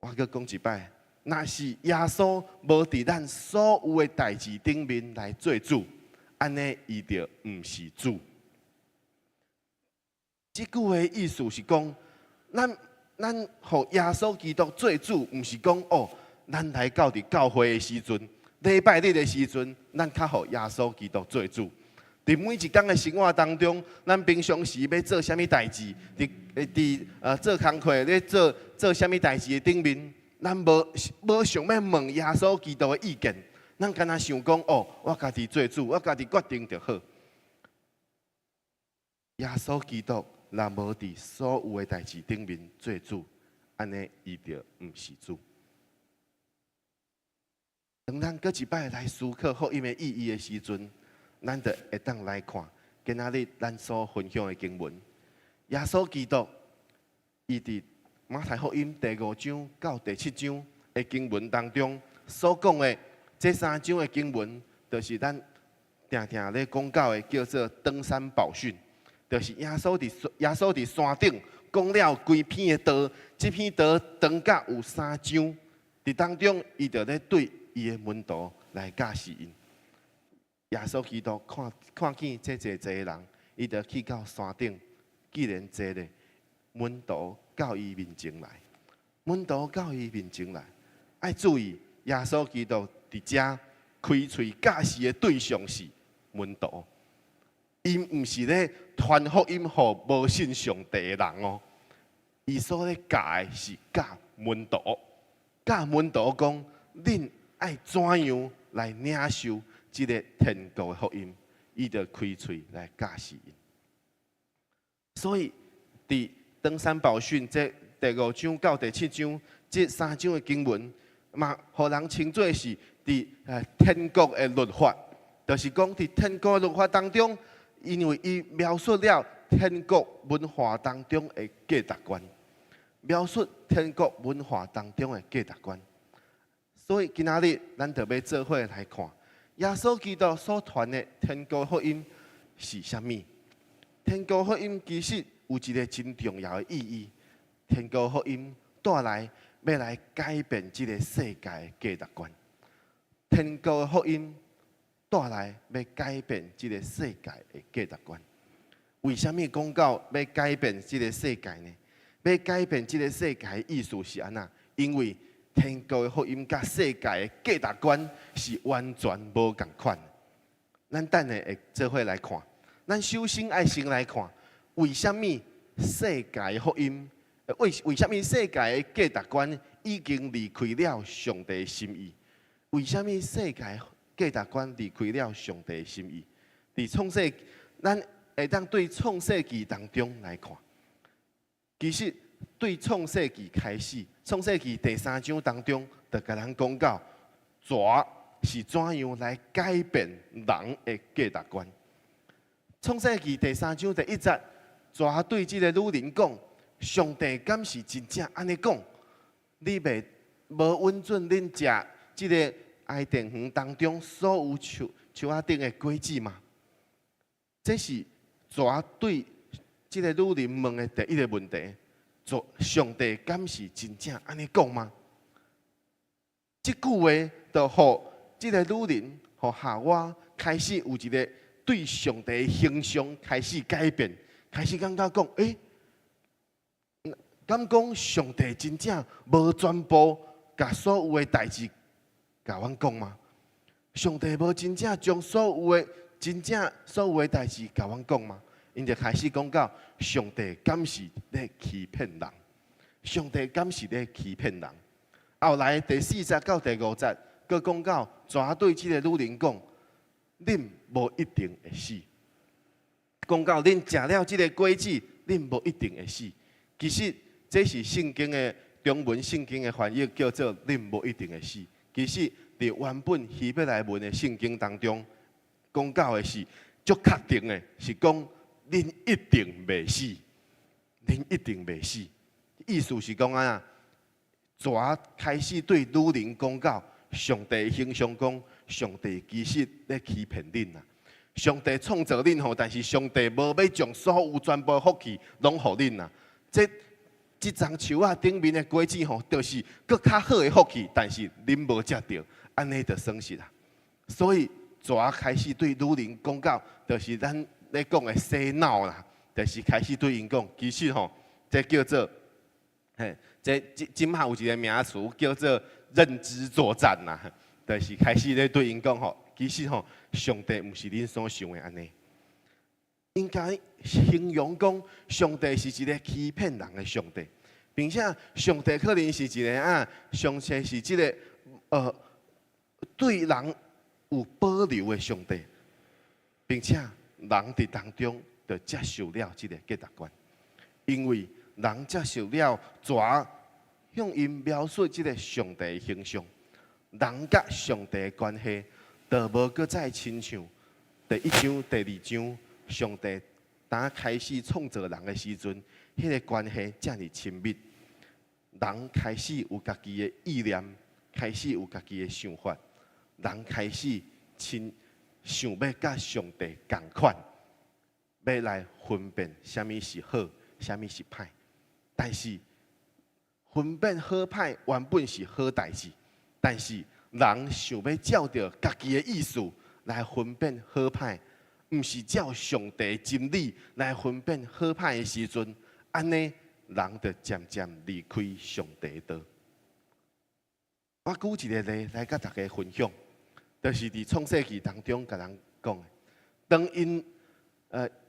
我閣講一擺，若是耶穌無佇咱所有的代誌頂面來做主，按呢伊就毋是主。這句話的意思是講，咱予耶穌基督做主，毋是講哦，咱來到佇教會的時陣，禮拜日的時陣，咱較予耶穌基督做主。佇每一工的生活當中，咱平常時欲做啥物代誌，佇做工課咧做啥物代誌的頂面，咱無想欲問耶穌基督的意見，咱干焦想講哦，我家己做主，我家己決定就好。耶穌基督若無佇所有的代誌頂面做主，按呢伊就毋是主。當咱閣一擺來思考福音的意義的時陣，咱就會當來看今仔日咱所分享的經文。耶穌基督，伊佇馬太福音第五章到第七章的經文當中所講的這三章的經文，就是咱定定咧講到的，叫做登山寶訓。就是耶穌佇山頂講了規篇的道，這篇道長甲有三章，佇當中伊就咧對伊的門徒來教示𪜶。耶穌基督看見這濟濟人，伊就去到山頂，既然坐咧，門徒到伊面前來，門徒到伊面前來，愛注意，耶穌基督佇遮開喙教示的對象是門徒。伊毋是咧傳福音予無信上帝的人哦，伊所咧教的是教門徒，教門徒講，恁愛怎樣來領受這个天國的福音，伊就開喙來教示𪜶。所以，佇登山寶訓這第五章到第七章這三章的經文，嘛，予人稱做是佇天國的律法，就是講佇天國的律法當中，因為伊描述了天國文化當中的價值觀，描述天國文化當中的價值觀。所以今仔日咱就欲做伙來看，耶穌基督所傳的天國福音是啥物？天國福音其實有一个真重要的意義。天國福音帶來欲來改變這个世界的價值觀。天國福音帶來欲改變這个世界的價值觀。為啥物講到欲改變這个世界呢？欲改變這个世界的意思是按怎？因為天國的福音佮世界的價值觀是完全無仝款。咱等下會做伙來看。咱首先愛先來看，為啥物世界的福音？為啥物世界的價值觀已經離開了上帝的心意？為啥物世界價值觀離開了上帝的心意？佇創世，咱會當對創世記當中來看，其實對創世記開始，創世記第三章當中，就共咱講到蛇是怎樣來改變人的價值觀。創世記第三章第一節，蛇對這个女人講：上帝敢是真正按呢講？你袂無允准恁食這个伊甸園當中所有樹樹仔頂的果子嗎？這是蛇對這个女人問的第一个問題。上帝敢是真正按呢講嗎？這句話就予這个女人，予夏娃開始有一个對上帝的形象開始改變，開始感覺講，欸，敢講上帝真正無全部共所有的代誌共阮講嗎？上帝無真正將所有的真正所有的代誌共阮講嗎？𪜶就開始講到上帝敢是咧欺騙人？上帝敢是咧欺騙人？後來第四節到第五節，閣講到蛇對這个女人講：恁無一定會死。講到恁食了這个果子，恁無一定會死。其實這是聖經的中文聖經的翻譯，叫做恁無一定會死。其實佇原本希伯來文的聖經當中，講到的是足確定的，是講恁一定袂死，恁一定袂死。意思是講按怎？蛇開始對女人講到上帝形象，講上帝其實咧欺騙恁啊！上帝創造恁吼，但是上帝無欲將所有全部福氣攏予恁啊！這這叢樹仔頂面的果子吼，就是閣較好的福氣，但是恁無食著，按呢就損失啦。所以蛇開始對女人講到，就是咱咧講的洗腦啦，就是開始對𪜶講，其實吼，這叫做嘿，這這這馬有一个名詞叫做認知作戰啦，就是開始咧對𪜶講吼，其實吼，上帝毋是恁所想的按呢。應該形容講，上帝是一个欺騙人的上帝，並且上帝可能是一个啊，上帝是這个對人有保留的上帝，並且人佇當中就接受了這个價值觀，因為人接受了蛇向𪜶描述這个上帝的形象，人佮上帝的關係就無閣再親像第一章、第二章，上帝當開始創造人的時陣，彼个關係遮爾親密。人開始有家己的意念，開始有家己的想法，人開始親想欲佮上帝仝款，欲來分辨啥物是好，啥物是歹。但是分辨好歹原本是好代誌，但是人想欲照著家己的意思來分辨好歹，毋是照上帝真理來分辨好歹的時陣，按呢人就漸漸離開上帝的道。我舉一个例來佮大家分享，就是佇創世記當中共人講的，當𪜶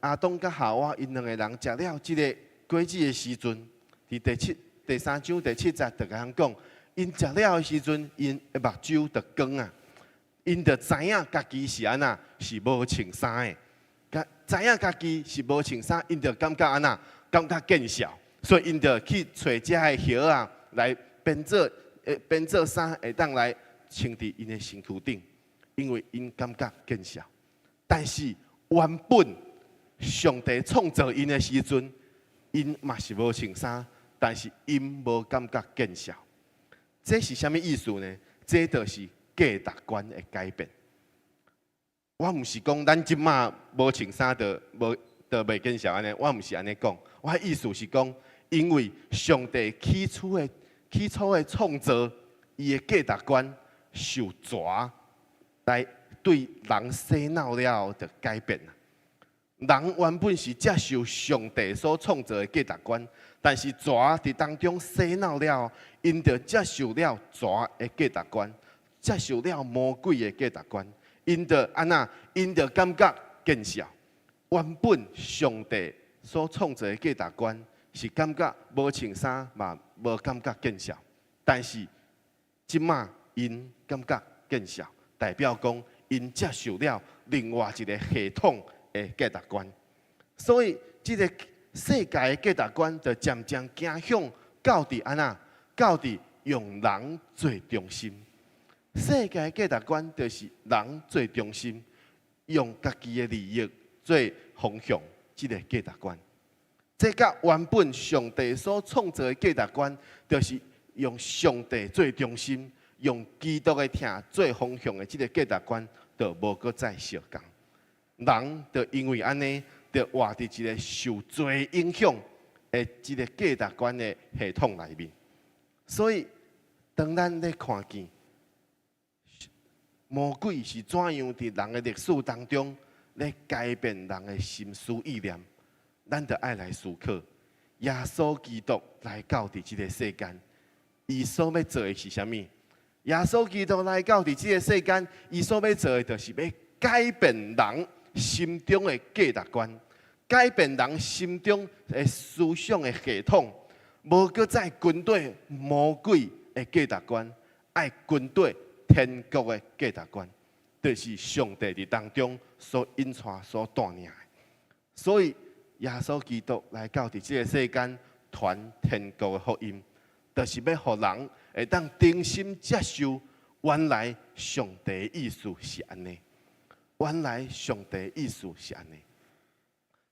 亞當佮夏娃𪜶兩个人食了這个果子的時陣，佇第七第三章第七節就共人講，𪜶食了的時陣，𪜶的目睭就光啊，𪜶就知影家己是按怎，是無穿衫的，佮知影家己是無穿衫，𪜶就感覺按怎，感覺見笑，所以𪜶就去揣遮的葉仔來編做編做衫會當來穿佇𪜶的身軀頂，因為𪜶感覺見笑。但是原本上帝創造𪜶的時陣，𪜶嘛是無穿衫，但是𪜶無感覺見笑。這是啥物意思呢？這就是價值觀的改變。我毋是講咱這馬無穿衫就無就袂見笑按呢，我毋是按呢講。我的意思是講，因為上帝起初的創造，伊的價值觀受蛇來對人洗腦了後就改變啦。人原本是接受上帝所創造的價值觀，但是蛇佇當中洗腦了後，𪜶就接受了蛇的價值觀，接受了魔鬼的價值觀，𪜶就按怎？𪜶就感覺見笑。原本上帝所創造的價值觀是感覺無穿衫嘛無感覺見笑，但是這馬𪜶感覺見笑，代表講𪜶接受了另外一個系統的價值觀，所以這個世界的價值觀就漸漸走向到佇按怎？到佇用人做中心。世界的價值觀就是人做中心，用家己的利益做方向，這個價值觀。這佮原本上帝所創造的價值觀，就是用上帝做中心，用基督的疼做方向的這個價值觀，就無閣再相仝。人就因為按呢，就活佇一個受罪影響的這個價值觀的系統內面。所以，當咱咧看見魔鬼是怎樣佇人的歷史當中咧改變人的心思意念，咱就愛來思考，耶穌基督來到佇這個世間，伊所欲做的是啥物？耶穌基督來到佇這個世間，伊所欲做的就是欲改變人心中的價值觀，改變人心中的思想的系統，無閣再跟綴魔鬼的價值觀，愛跟綴天國的價值觀，就是上帝佇當中所引帶、所帶領的。所以耶穌基督來到佇這個世間傳天國的福音，就是欲予人會當重新接受原來上帝的意思是按呢。原來上帝意思是按呢。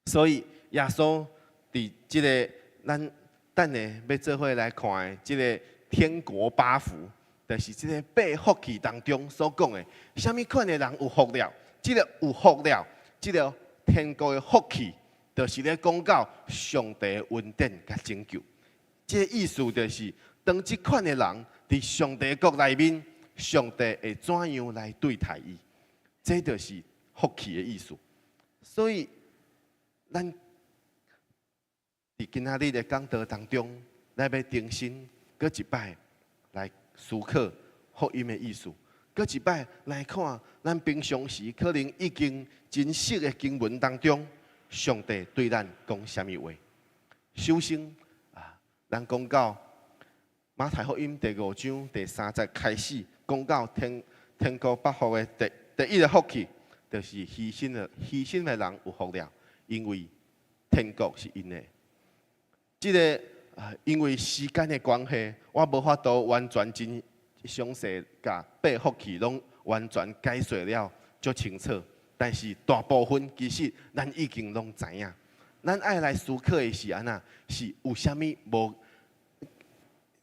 所以耶穌佇這個咱等下欲做伙來看的這個天國八福，就是這個八福氣當中所講的，啥物款的人有福了？這個有福了，這個天國的福氣，就是咧講到上帝的恩典佮拯救。這個意思就是，當這款的人佇上帝國內面，上帝會怎樣來對待伊？這就是福氣的意思。所以，咱佇今仔日的講道當中，咱欲重新閣一擺來思考福音的意思，閣一擺來看咱平常時可能已經真熟的經文當中，上帝對咱講啥物話？首先啊，咱講到馬太福音第五章第三節開始，講到天國八福的第一個福氣，就是虛心的人有福了，因為天國是𪜶的。這個啊，因為時間的關係，我無法度完全真詳細共八福氣攏完全解說了足清楚。但是大部分其實咱已經攏知影。咱愛來思考的是按怎？是有啥物無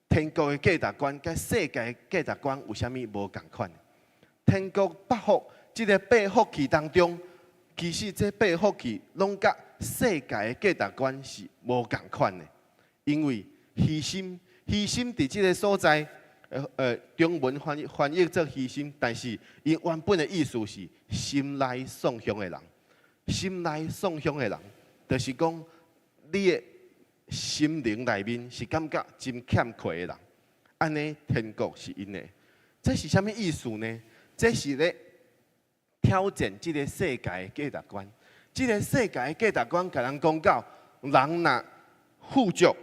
天國的價值觀，佮世界價值觀有啥物無仝款？天國八福，這個八福氣當中，其實這八福氣攏佮世界的價值觀是無仝款的。因為虛心，虛心佇這個所在，中文翻譯做虛心，但是伊原本的意思是心內喪向的人，心內喪向的人，就是講你的心靈內面是感覺真欠缺的人，按呢天國是𪜶的。這是啥物意思呢？這是咧挑戰這個世界的價值觀。這個世界的價值觀，共人講到人若富足、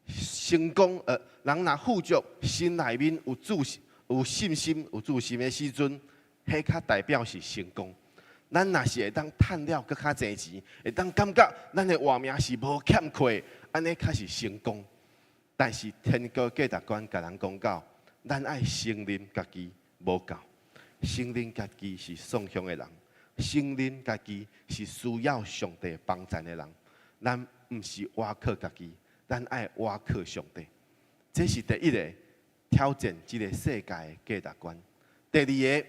成功，人若富足，心內面有信心、有自信的時陣，彼較代表是成功。咱若是會當趁了閣較濟錢，會當感覺咱的活命是無欠缺，按呢較是成功。但是天國價值觀共人講到，咱愛承認家己無夠，承認家己是喪雄的人，承認家己是需要上帝幫贊的人。咱毋是倚靠家己，咱愛倚靠上帝。這是第一个挑戰這个世界的價值觀。第二个，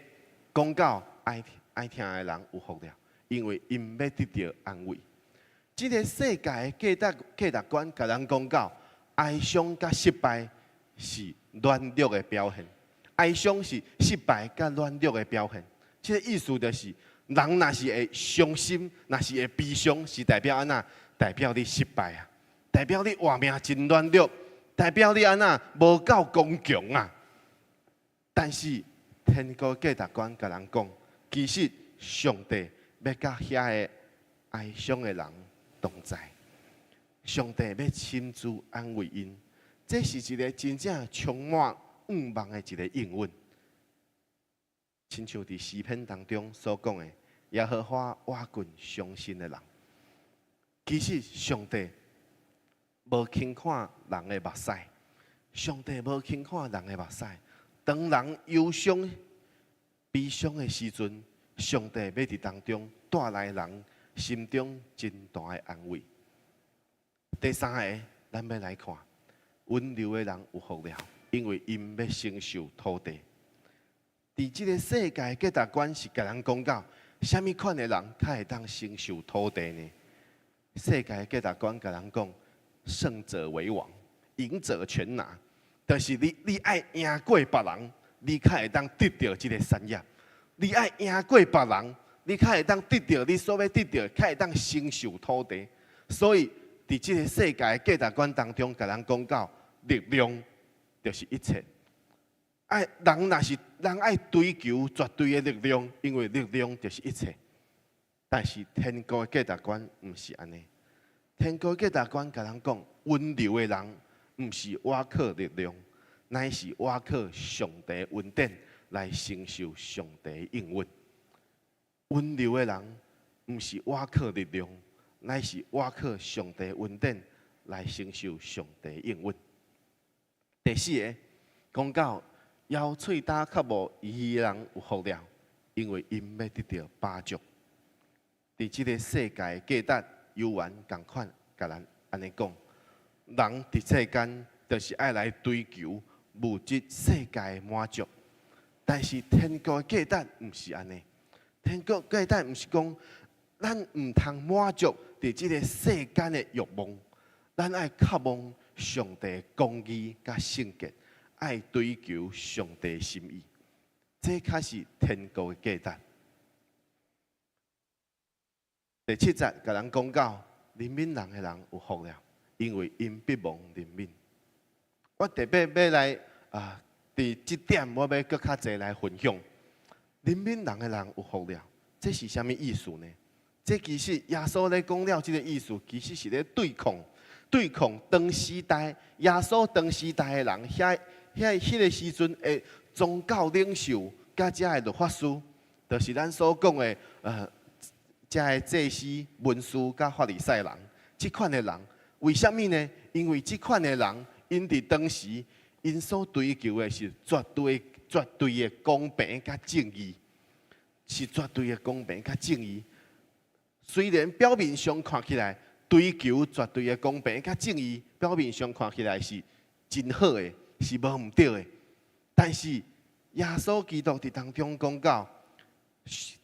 講到愛愛聽的人有福了，因為𪜶欲得著安慰。這个世界的價值觀，共人講到哀傷佮失敗是軟弱的表現。哀傷是失敗佮軟弱的表現。這个意思就是，人若是會傷心，若是會悲傷，是代表按怎？代表你失敗啊！代表你活命真軟弱，代表你按怎無夠剛強啊！但是天國價值觀共人講，其實上帝欲佮遐个哀傷的人同在，上帝欲親自安慰𪜶，這是一个真正充滿向望的一个應允。親像佇詩篇當中所講的，耶和華倚近傷心的人。其實上帝無輕看人的目屎，上帝無輕看人的目屎。當人憂傷、悲傷的時陣，上帝欲佇當中帶來人心中真大的安慰。第三个，咱欲來看溫柔的人有福了，因為𪜶欲承受土地。佇這个世界價值觀是共人講到，啥物款的人較會當承受土地呢？世界價值觀共人講，勝者為王，贏者全拿。就是你愛贏過別人，你較會當得著這个產業。你愛贏過別人，你較會當得著你所欲得著，較會當承受土地。所以，佇這个世界價值觀當中，共人講到力量就是一切。愛人若是人愛追求絕對的力量，因為力量就是一切。但是天國的價值觀毋是按呢。天國價值觀共人講，溫柔的人毋是倚靠力量，乃是倚靠上帝恩典來承受上帝應允。溫柔的人毋是倚靠力量，乃是倚靠上帝恩典來承受上帝應允。第四个，講到枵喙焦渴慕義的人有福了，因為𪜶欲得著飽足。佇這个世界價值猶原仝款，共咱按呢講，人佇世間就是愛來追求物質世界的滿足，但是天國價值毋是按呢。天國價值毋是講咱毋通滿足佇這个世間的欲望，咱愛渴望上帝公義佮聖潔，愛追求上帝心意，這較是天國的價值。第七節，共人講到憐憫人的人有福了，因為𪜶必蒙憐憫。我特別欲來啊，佇這點我欲閣較濟來分享。憐憫人的人有福了，這是啥物意思呢？這其實耶穌咧講了這个意思，其實是咧對抗對抗當時代耶穌當時代的人，遐遐彼个時陣的宗教領袖，佮遮的律法師，就是咱所講的遮的祭司、文士佮法利賽人，這款的人，為啥物呢？因為這款的人，𪜶佇當時，𪜶所追求的是絕對、絕對的公平佮正義，是絕對的公平佮正義。雖然表面上看起來追求絕對的公平佮正義，表面上看起來是真好的，是無毋對的。但是耶穌基督佇當中講到，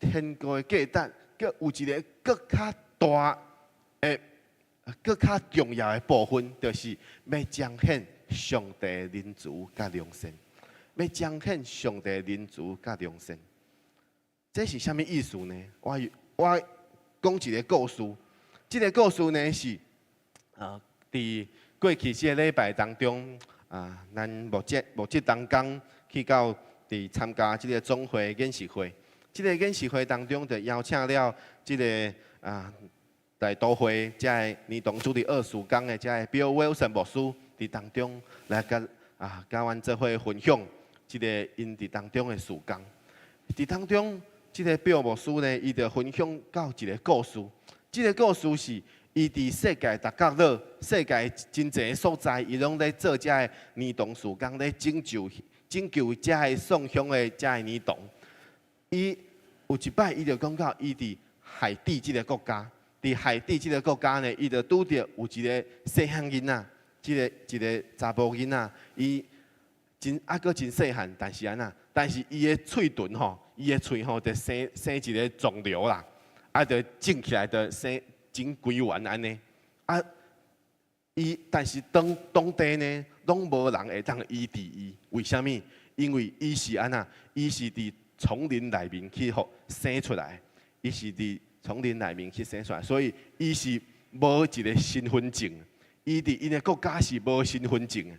天國的價值，閣有一个閣較大的、閣較重要的部分，就是欲彰顯上帝仁慈佮良善，欲彰顯上帝仁慈佮良善。這是啥物意思呢？我講一个故事，這个故事呢是啊，佇過去這个禮拜當中啊，咱牧職同工去到佇參加這个總會研習會。這个研習會當中，就邀請了這个啊大都會遮个兒童主日學事工的遮个 Bill Wilson 牧師，佇當中來佮啊佮阮做伙分享這个𪜶佇當中的事工。佇當中，這个 Bill 牧師呢，伊就分享到一个故事。這个故事是伊佇世界逐角落、世界真濟所在，伊攏咧做遮个兒童事工，咧拯救、拯拯救遮个宋鄉的遮个兒童。伊有一擺，伊就講到伊佇海地這个國家，佇海地這个國家呢，伊就拄著有一个細漢囡仔，這个一个查埔囡仔，伊真猶閣真細漢，但是按怎？但是伊的喙唇吼，伊的喙吼就生生一个腫瘤啦，啊，就腫起來，就生真規圓按呢。啊，伊但是當當地呢，攏無人會當醫治伊，為啥物？因為伊是按怎？伊是佇叢林內面去予生出來，伊是佇叢林內面去生出來，所以伊是無一个身份證。伊佇𪜶的國家是無身份證的。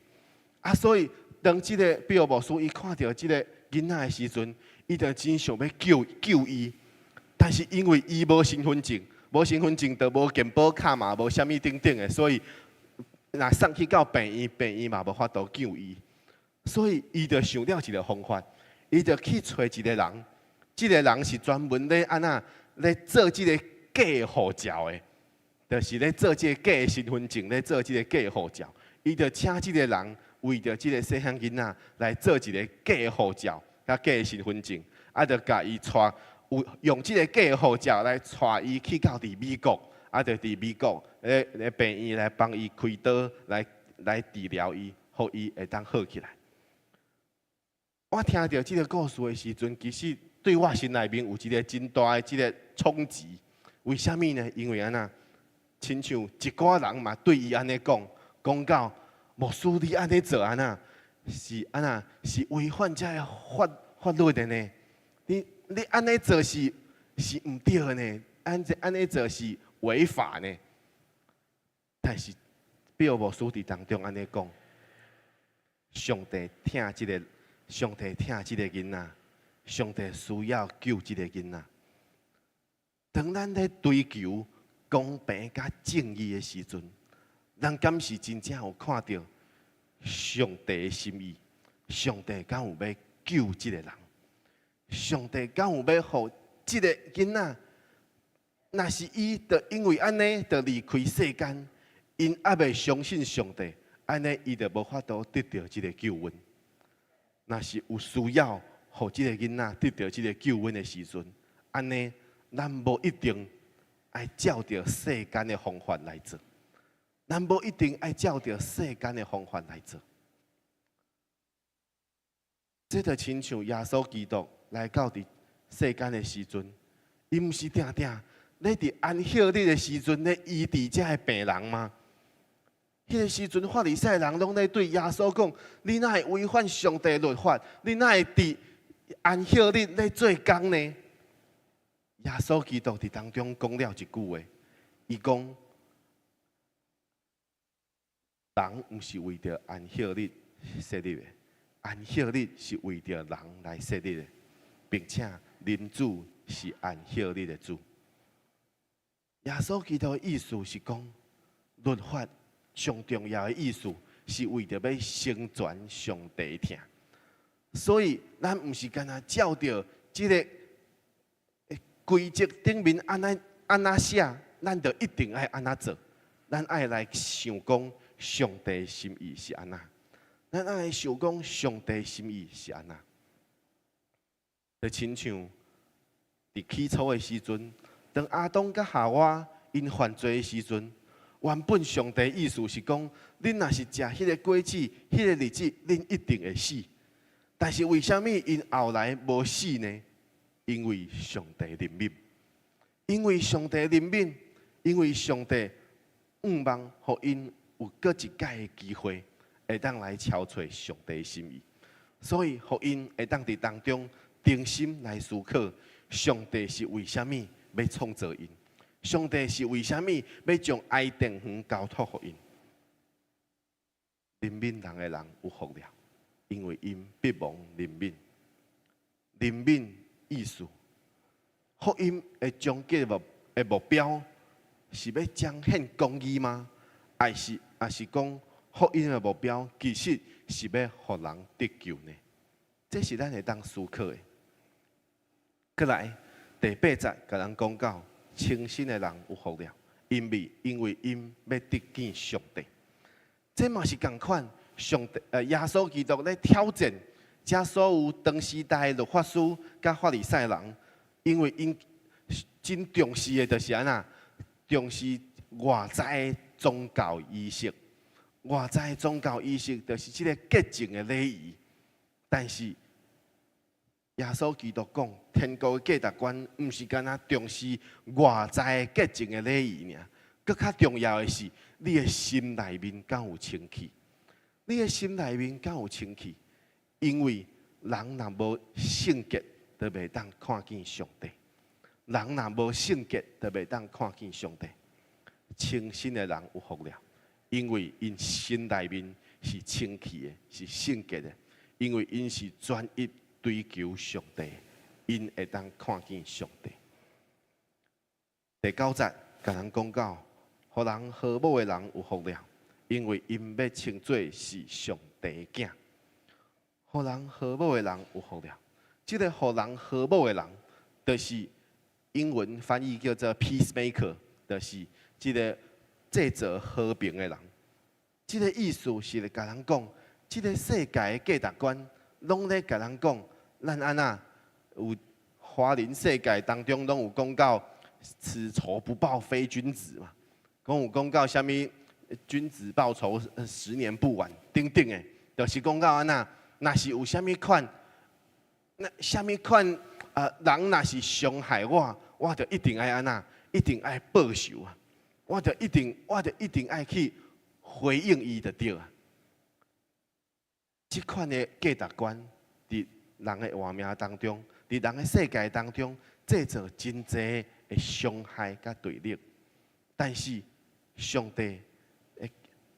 啊，所以當這个比爾牧師伊看著這个囡仔的時陣，伊就真想欲救救伊，但是因為伊無身份證，無身份證就無健保卡嘛，無啥物等等的，所以若送去到病院，病院嘛無法度救伊。所以伊就想著一个方法，伊就去揣一个人，這个人是專門咧按怎咧做這个假護照的，就是咧做這个假身份證，咧做這个假護照。伊就請這个人為著這个細漢囡仔來做一个假護照，佮假身份證，啊，就共伊帶，有用這个假護照來帶伊去到佇美國，啊，就佇美國咧咧病院來幫伊開刀，來來治療伊，予伊會當好起來。我聽著這个故事的時陣，其實對我心內面有一个真大的這个衝擊。為啥物呢？因為按怎，親像一寡人嘛對伊按呢講，講到牧師你按呢做按怎，是按怎是違反這个法法律的呢？你你按呢做是是毋對的呢？按這按呢做是違法呢？但是比爾牧師佇當中按呢講，上帝疼這个。上帝疼這个囡仔，上帝需要救這个囡仔。當咱咧追求公平佮正義的時陣，咱敢是真正有看著上帝的心意？上帝敢有欲救這个人？上帝敢有欲予這个囡仔？若是伊就因為按呢，就離開世間，𪜶猶未相信上帝，按呢伊就無法度得著這个救恩。若是有需要，予這个囡仔得著這个救恩的時陣，按呢，咱無一定愛照著世間的方法來做，咱無一定愛照著世間的方法來做。這就親像耶穌基督來到佇世間的時陣，伊毋是定定咧佇安息日的時陣咧醫治這个病人嗎？彼个時陣，法利賽人攏咧對耶穌講：你哪會違反上帝律法？你哪會佇安息日咧做工呢？耶穌基督佇當中講了一句話，伊講：人毋是為著安息日設立的，安息日是為著人來設立的，並且人子是安息日的主。耶穌基督的意思是講，律法上重要的意思是為著欲成全上帝疼，所以咱毋是干焦照著這个規則頂面按怎按怎寫，咱就一定愛按怎做。咱愛來想講上帝心意是按怎，咱愛來想講上帝心意是按怎。就親像佇起初的時陣，當亞當佮夏娃𪜶犯罪的時陣，原本上帝意思是講，恁若是食彼个果子，彼个日子恁一定會死。但是為啥物𪜶後來無死呢？因為上帝憐憫，因為上帝憐憫，因為上帝向望予𪜶有閣一擺的機會，會當來朝揣上帝心意，所以予𪜶會當佇當中重新來思考，上帝是為啥物欲創造𪜶？上帝是為啥物欲將伊甸園交託予𪜶？憐憫人的人有福了，因為𪜶必蒙憐憫。憐憫意思，福音的終極目的目標是欲彰顯公義嗎？還是還是講福音的目標其實是欲予人得救呢？這是咱會當思考的。過來第八節，共咱講到清心的人有福了，因為因為𪜶欲得見上帝。這嘛是仝款，上帝耶穌基督咧挑戰遮所有當時代律法師佮法利賽人，因為𪜶真重視的，就是按怎重視外在的宗教儀式。外在的宗教儀式就是這個潔淨的禮儀。但是耶穌基督講，天國的價值觀毋是干焦重視外在潔淨的禮儀爾，閣較重要的是，你的心內面敢有清氣？你的心內面敢有清氣？因為人若無聖潔，就袂當看見上帝。人若無聖潔，就袂當看見上帝。清心的人有福了，因為𪜶心內面是清氣的，是聖潔的，因為𪜶是專一追求上帝，𪜶會當看見上帝。第九節，共人講到，予人和睦的人有福了，因為𪜶欲稱做是上帝的囝。予人和睦的人有福了，這個予人和睦的人，就是英文翻譯叫做 peacemaker，就是這個製造和平的人。這個意思是咧共人講，這個世界的價值觀，攏咧共人講，咱按怎有華人世界當中攏有講到此仇不報非君子嘛，講有講到啥物君子報仇十年不晚等等的，就是講到按怎，若是有啥物款，那啥物款啊人若是傷害我，我就一定愛按怎，一定愛報仇啊！我就一定愛去回應伊就對啊。這款的價值觀，佇人的活命當中，佇人的世界當中，製造真濟的傷害佮對立。但是上帝的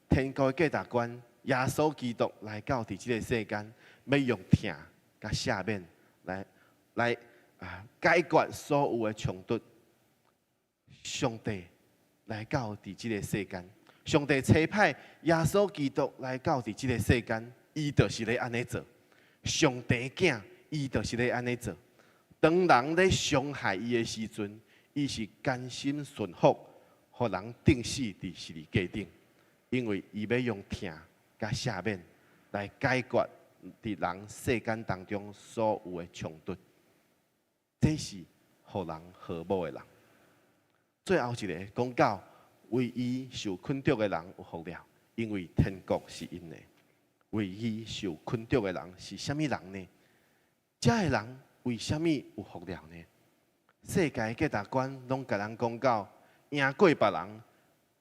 天國的價值觀，耶穌基督來到佇這個世間，欲用疼佮赦免來解決所有的衝突。上帝來到佇這個世間，上帝差派耶穌基督來到佇這個世間，伊就是咧按呢做。上帝囝，伊就是咧按呢做。當人咧傷害伊的時陣，伊是甘心順服，予人釘死佇十字架頂，因為伊欲用疼佮赦免來解決佇人世間當中所有的衝突。這是予人和睦的人。最後一个講到為義受困著的人有福了，因為天國是𪜶的。為義受困著的人是啥物人呢？這个人為啥物有福了呢？世界價值觀攏共人講到贏過別人，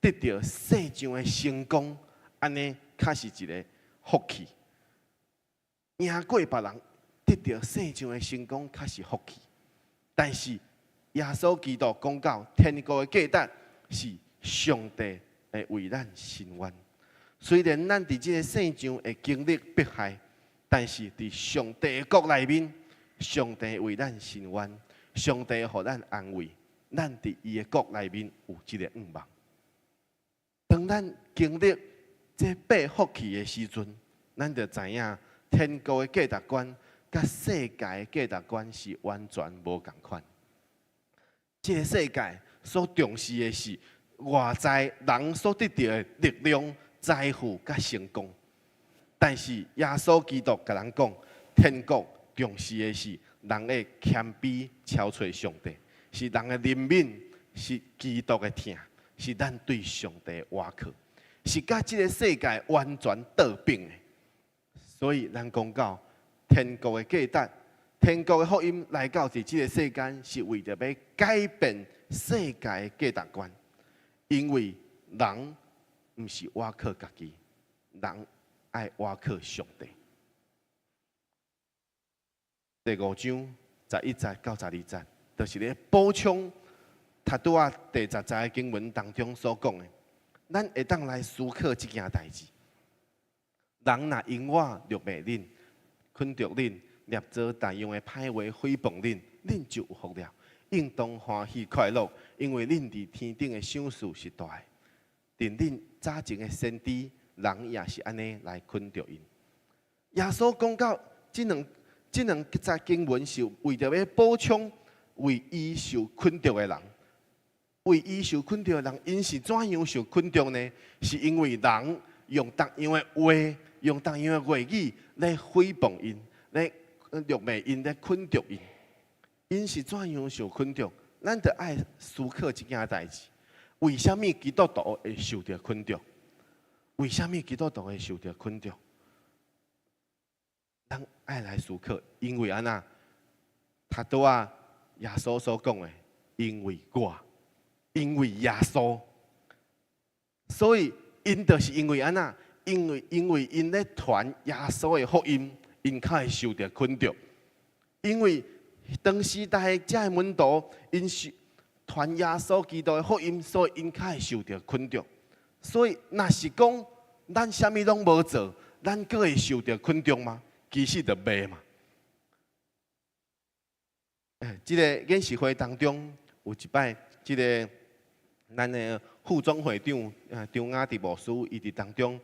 得著世上的成功，按呢較是一个福氣。贏過別人，得著世上的成功，較是福氣。但是耶穌基督講到天國的價值是上帝會為咱伸冤。雖然咱佇這个世上會經歷迫害，但是佇上帝的國內面，上帝為咱伸冤，上帝予咱安慰，咱佇伊的國內面有這个向望。當咱經歷這八福氣的時陣，咱就知影天國的價值觀佮世界的價值觀是完全無仝款。這个世界所重視的是外在人所得著的力量、財富佮成功，但是耶穌基督共人講，天國重視的是人的謙卑、超揣上帝，是人的憐憫，是基督的疼，是咱對上帝的倚靠，是佮這个世界完全倒反的。所以咱講到天國的價值，天國的福音來到佇這个世間，是為著欲改變世界的價值觀，因為人毋是倚靠家己，人愛倚靠上帝。第五章11節到12節，就是咧補充頭拄仔第10節的經文當中所講的，咱會當來思考這件代誌。人若因我辱罵恁、捆綁恁、捏造各樣的歹話誹謗恁，恁就有福了，應當歡喜快樂，因為恁佇天頂的賞賜是大的。佇恁早前的先知，人也是按呢來捆綁𪜶。耶穌講到這兩節經文是為著欲補充為義受捆綁的人，為義受捆綁的人，𪜶是怎樣受捆綁呢？是因為人用各樣的話，用各樣的話語來誹謗𪜶，咧辱罵𪜶，咧捆著𪜶。𪜶是怎樣受捆著？咱著愛思考這件代誌。為啥物基督徒會受著捆著？為啥物基督徒會受著捆著？咱愛來思考，因為按怎？頭拄仔耶穌所講的，因為我，因為耶穌，所以𪜶就是因為按怎？因為𪜶咧傳耶穌的福音，𪜶較會受著捆著。因為當時代這个門徒，𪜶是傳耶穌基督的福音，所以𪜶較會受著捆著。所以，若是講咱啥物攏無做，咱閣會受著捆著嗎？其實就袂嘛。這个研習會當中有一擺，這个咱的副總會長張雅迪牧師，伊佇當中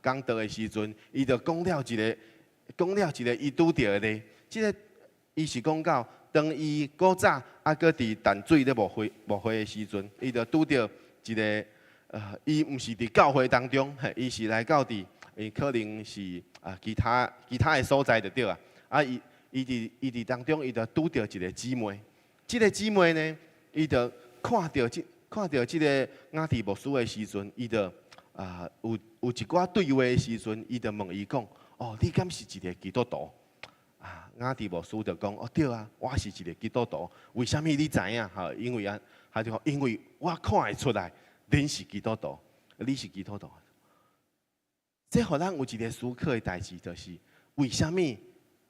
講道的時陣，伊就講了一个伊拄著的例。這个伊是講到，當伊古早猶閣佇淡水咧牧會的時陣，伊就拄著一个，伊毋是佇教會當中，嘿，伊是來到佇，伊可能是其他的所在就對啊。伊佇當中，伊就拄著一个姊妹。這个姊妹呢，伊就看著這个雅迪牧師的時陣，伊就有一寡對話的時陣，伊就問伊講：哦，你敢是一个基督徒？雅迪牧師就講：哦，對啊，我是一个基督徒。為啥物你知影？吼，因為啊，他就講，因為我看會出來，恁是基督徒，你是基督徒。這予咱有一个思考的代誌，就是為啥物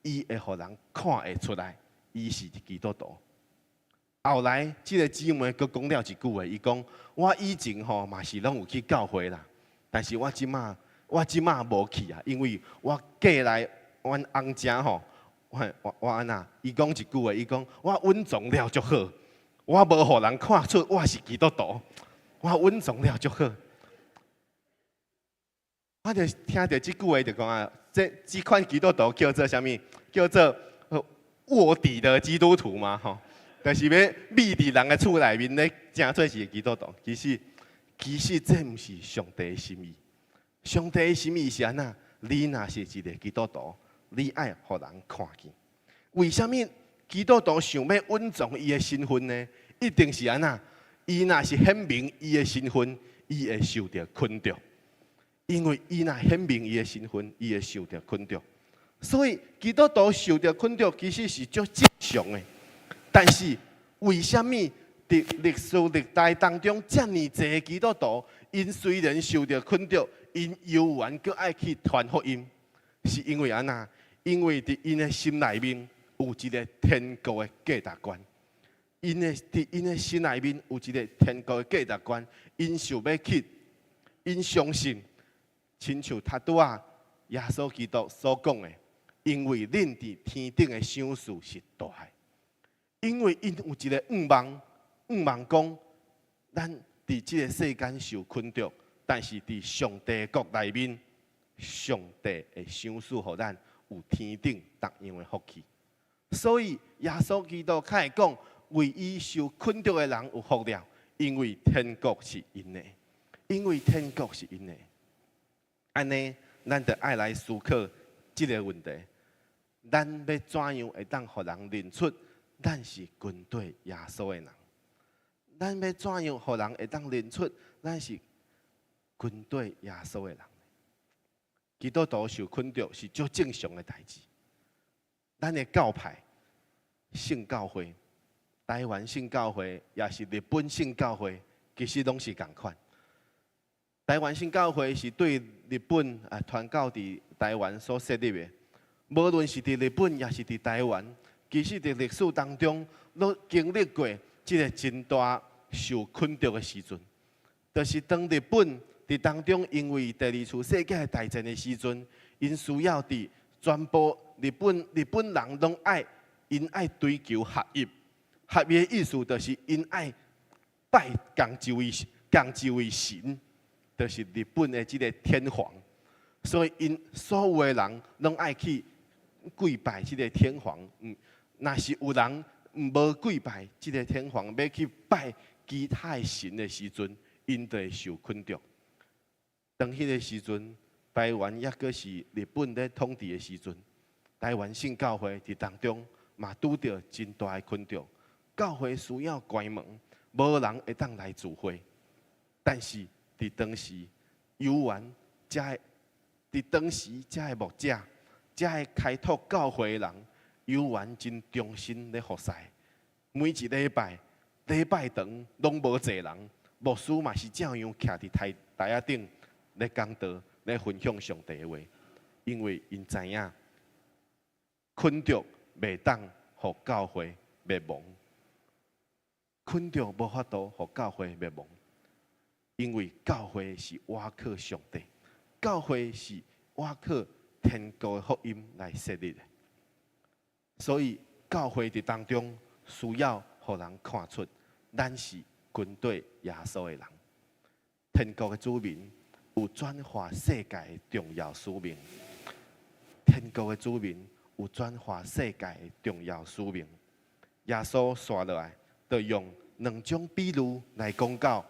伊會予人看會出來，伊是基督徒。後來，這个姊妹閣講了一句話，伊講：我以前吼嘛是攏有去教會啦，但是我這馬無去啊，因為我過來阮翁遮吼，我按怎？伊講一句話，伊講我隱藏了足好，我無予人看出我是基督徒，我隱藏了足好。我就聽著這句話就講啊，這款基督徒叫做啥物？叫做臥底的基督徒嘛，吼，就是欲覕佇人的厝內面咧，成做是基督徒。其實這毋是上帝的心意。上帝的心意是按怎？你若是一个基督徒，你愛予人看見。為啥物基督徒想欲隱藏伊的身份呢？一定是按怎？伊若是顯明伊的身份，伊會受著捆著。因為伊若顯明伊的身份，伊會受著捆著。所以基督徒受著捆著，其實是足正常的。但是為啥物佇歷史歷代當中，遮爾濟基督徒，𪜶雖然受著捆著，𪜶猶原閣愛去傳福音？是因為按怎？因為佇𪜶的心內面有一个天國的價值觀。佇𪜶的心內面有一个天國的價值觀，𪜶想欲去，𪜶相信，親像頭拄仔耶穌基督所講的，因為恁佇天頂的賞賜是大的，因為𪜶有一个向望，向望講，咱佇這个世間受捆著，但是佇上帝國內面，上帝會賞賜予咱有天頂同樣的福氣。所以耶穌基督較會講，為義受捆著的人有福了，因為天國是𪜶的，因為天國是𪜶的。按呢，咱就愛來思考這个問題：咱欲怎樣會當予人認出咱是跟綴耶穌的人？咱欲怎樣予人會當認出咱是跟綴耶穌的人？基督徒受捆著是足正常的代誌。咱的教派聖教會、台灣聖教會，抑是日本聖教會，其實攏是仝款。台灣聖教會是對日本傳教佇台灣所設立的，無論是佇日本，抑是佇台灣，其實佇歷史當中，攏經歷過這个真大受捆著的時陣。就是當日本佇當中，因為第二次世界大戰的時陣，𪜶需要佇全部日本人攏愛，𪜶愛追求合一，合一的意思就是𪜶愛拜仝一位神，就是日本的這个天皇。所以𪜶所有的人攏愛去跪拜這个天皇。若是有人無跪拜這个天皇，欲去拜其他的神的時陣，𪜶就會受捆著。當彼个時陣，台灣猶閣是日本咧統治的時陣，台灣聖教會佇當中嘛拄著真大的困局，教會需要關門，無人會當來聚會。但是佇當時，猶原遮的佇當時遮的牧者，遮的開拓教會的人，猶原真忠心咧服侍。每一禮拜禮拜堂攏無濟人，牧師嘛是照樣徛佇台台仔頂咧講道，咧分享上帝的話，因為𪜶知影困局袂當予教會滅亡，困局無法度予教會滅亡，因為教會是倚靠上帝，教會是倚靠天國的福音來設立的，所以教會佇當中需要予人看出，咱是跟綴耶穌的人，天國的子民有轉化世界的重要使命。天國的子民有轉化世界的重要使命。耶穌紲落來，就用兩種比喻來講到，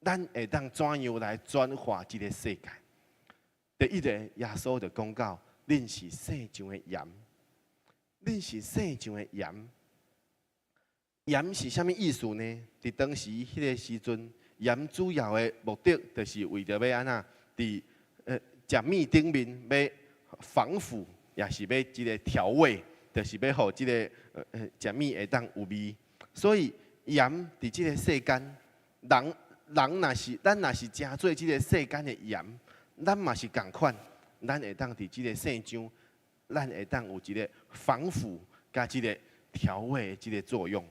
咱會當怎樣來轉化這个世界。第一個，耶穌就講到，恁是世上的鹽，恁是世上的鹽。鹽是啥物意思呢？佇當時彼个時陣，鹽主要的目的，就是為著欲按怎，佇食物頂面欲防腐，也是欲這个調味，就是欲予這个食物會當有味。所以鹽佇這个世間，人人若是咱若是成做這个世間的鹽，咱嘛是仝款，咱會當佇這个世上，咱會當有一个防腐佮這个調味的這个作用。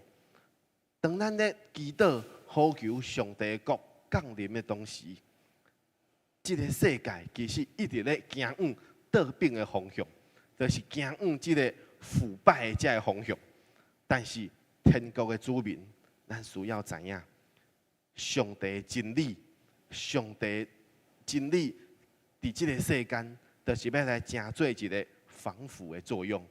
當咱咧祈禱、呼求上帝國降臨的同時，這个世界其實一直咧行往倒轉的方向，就是行往這个腐敗的這个方向。但是天國的子民，咱需要知影，上帝真理，上帝真理佇這个世間，就是欲來成做一个防腐的作用，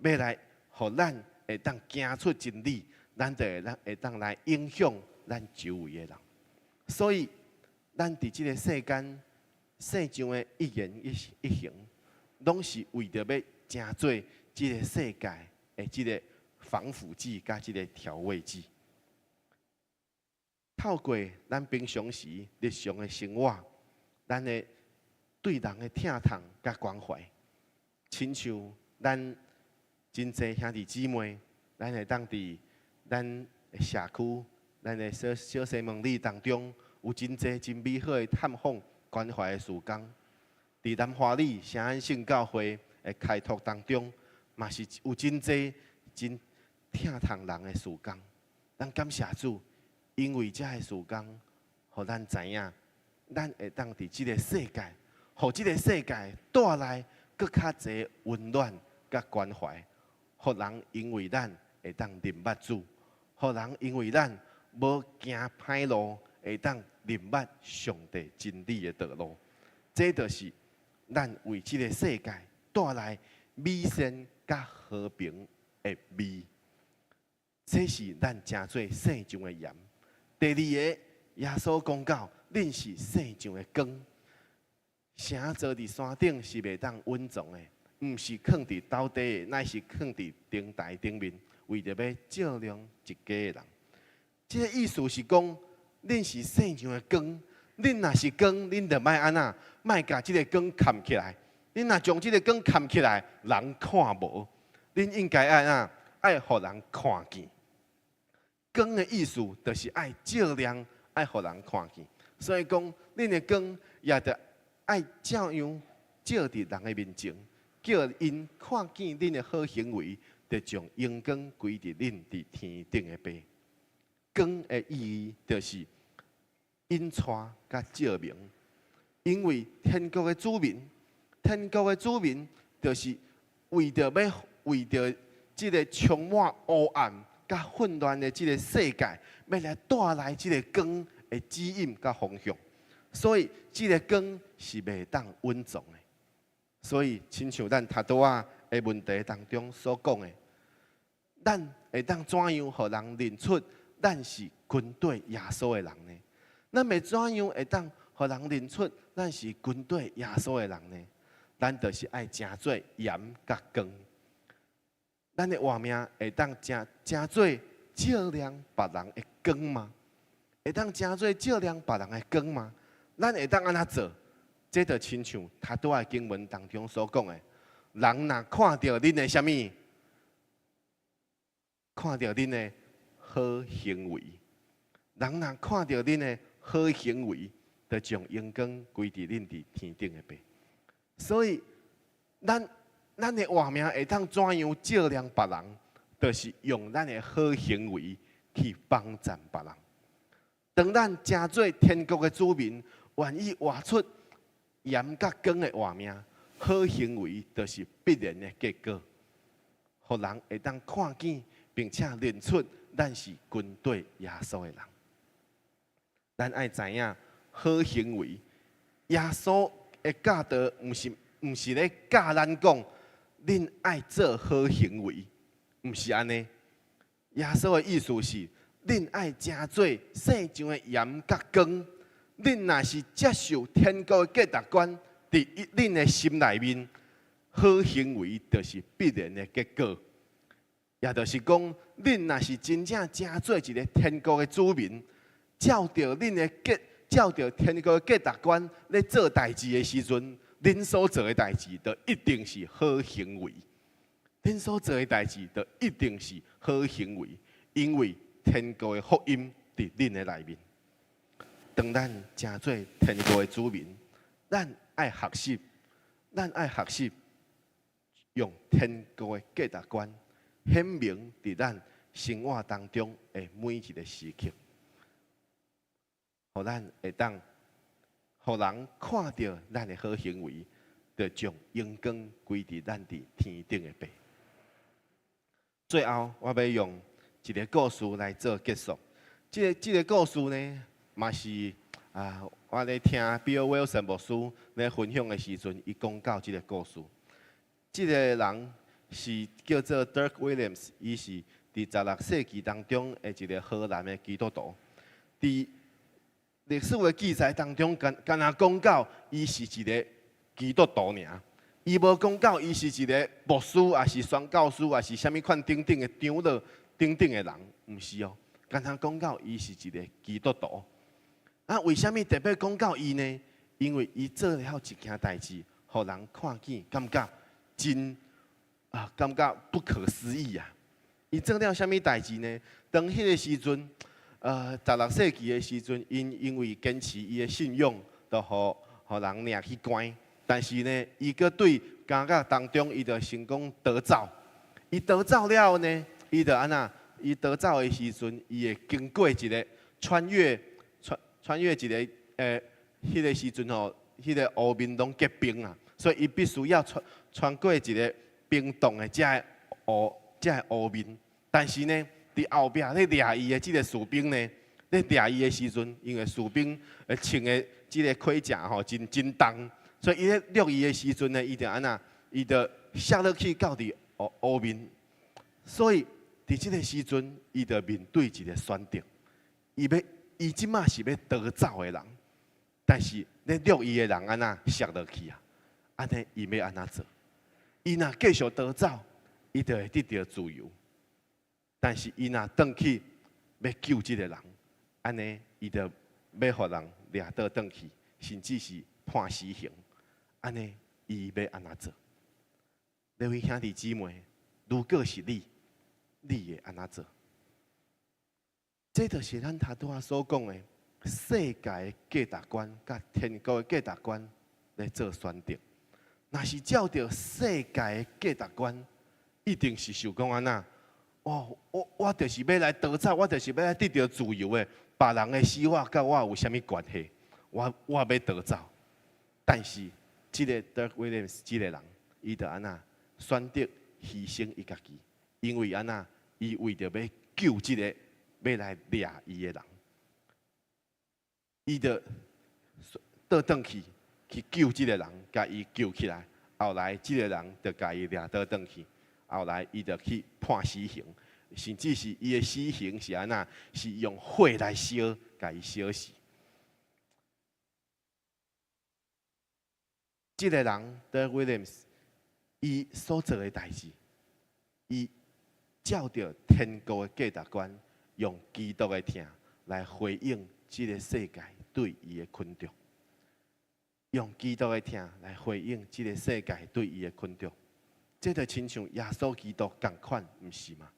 欲來予咱會當行出真理。咱就會咱會當來影響咱周圍的人，所以咱佇這个世間世上的一言一行，攏是為著欲成做這个世界的這个防腐劑佮這个調味劑。透過咱平常時日常的生活，咱的對人的疼痛佮關懷，親像咱真濟兄弟姊妹，咱會當佇咱的社區，咱的小小西門里當中，有真濟真美好的探訪關懷的事工。佇南華里聖安聖教會的開拓當中，嘛是有真濟真疼痛人的事工。咱感謝主，因為這个事工，予咱知影，咱會當佇這个世界，予這个世界帶來閣較濟溫暖佮關懷，予人因為咱會當認捌主。予人因為咱無行歹路，會當認捌上帝真理的道路。這就是咱為這个世界帶來美善佮和平的味。這是咱成做世上的鹽。第二个，耶穌講到，恁是世上的光。城造佇山頂是袂當隱藏的，毋是囥佇斗底的，乃是囥佇燈臺頂面。為著欲照亮一家的人，這个意思是講，恁是世上的光，恁若是光，恁就莫按怎，莫共這个光崁起來。恁若將這个光崁起來，人看無。恁應該按怎，愛予人看見。光的意思就是愛照亮，愛予人看見。所以講，恁的光也著愛照樣照佇人的面前，叫𪜶看見恁的好行為。就將榮光歸佇恁佇天頂的爸。光的意義就是引帶佮照明，因為天國的子民，天國的子民就是為著欲為著這个充滿黑暗佮混亂的這个世界，欲來帶來這个光的指引佮方向。所以這个光是袂當隱藏的。所以，親像咱頭拄仔的問題當中所講的，咱會當怎樣予人認出咱是跟綴耶穌的人呢？咱欲怎樣會當予人認出咱是跟綴耶穌的人呢？咱就是愛成做鹽佮光。咱的活命會當成做照亮別人的光嗎？會當成做照亮別人的光嗎？咱會當按怎做？這就親像頭拄仔經文當中所講的，人若看著恁的啥物？看著恁的好行為，人若看著恁的好行為，就將榮光歸佇恁佇天頂的爸。所以，咱的活命會當怎樣照亮別人？就是用咱的好行為去幫贊別人。當咱成做天國的子民，願意活出鹽佮光的活命，好行為就是必然的結果，予人會當看見，並且認出咱是跟綴耶穌的人。咱愛知影好行為，耶穌的教導毋是咧教咱講，恁愛做好行為，毋是按呢。耶穌的意思是，恁愛成做世上的鹽佮光。恁若是接受天國的價值觀，佇恁的心內面，好行為就是必然的結果。也就是講，恁若是真正成做一个天國的子民，照著天國的價值觀咧做代誌的時陣，恁所做的代誌，就一定是好行為。恁所做的代誌，就一定是好行為，因為天國的福音佇恁的內面。當咱成做天國的子民，咱愛學習用天國的價值觀顯明佇咱生活當中的每一个時刻，予咱會當，予人看著咱的好行為，就將榮光歸佇咱佇天頂的爸。最後，我欲用一个故事來做結束。這个故事呢，嘛是啊，我咧聽 Bill Wilson 牧師咧分享的時陣，伊講到這个故事。這个人是叫做 Dirk Willems，伊是佇16世紀當中的一个荷蘭的基督徒。佇歷史的記載當中，敢若講到伊是一个基督徒爾，伊無講到伊是一个牧師，抑是宣教師，抑是啥物款等等的長老等等的人，毋是哦。敢若講到伊是一个基督徒。啊，為啥物特別講到伊呢？因為伊做了一件代誌，予人看見，感覺真啊，感覺不可思議啊！伊做了啥物代誌呢？當彼个時陣，16世紀的時陣，𪜶因為堅持伊的信仰，就予人掠去關。但是呢，伊閣對監獄當中，伊就成功逃走。伊逃走了後呢，伊就按怎？伊逃走的時陣，伊會經過一个穿越一个彼个時陣吼，彼个湖面攏結冰啊，所以伊必須要穿過一个冰凍的這个湖面。但是呢，佇後壁咧掠伊的這个士兵呢，咧掠伊的時陣，因為士兵穿的這个盔甲吼，真真重，所以伊咧掠伊的時陣呢，伊就按怎？伊就摔落去到佇湖面。所以佇這个時陣，伊就面對一个選擇，伊這馬是欲逃走的人，但是咧掠伊的人按怎摔落去啊？按呢，伊欲按怎做？伊若繼續逃走，伊就會得著自由。但是伊若轉去欲救這个人，按呢，伊就欲予人掠倒轉去，甚至是判死刑。按呢，伊欲按怎做？各位兄弟姊妹，如果是你，你會按怎做？這就是咱頭拄仔所講的世界的價值觀佮天國的價值觀來做選擇。若是照著世界的價值觀，一定是想講按怎？哦，我就是欲來逃走，我就是欲來得著自由的。別人的死活佮我有啥物關係？我欲逃走。但是這个 Dirk Willems 這个人，伊就按怎選擇犧牲伊家己，因為按怎？伊為著欲救這个欲來掠伊的人，伊就倒轉去去救這个人，共伊救起來。後來這个人就共伊掠倒轉去，後來伊就去判死刑，甚至是伊的死刑是按怎？是用火來燒，共伊燒死。這个人 Dirk Willems，伊所做的代誌，伊照著天國的價值觀，用基督的疼來回應這个世界對伊的捆綁，用基督的疼來回應這个世界對伊的捆綁，這就親像耶穌基督仝款，毋是嗎？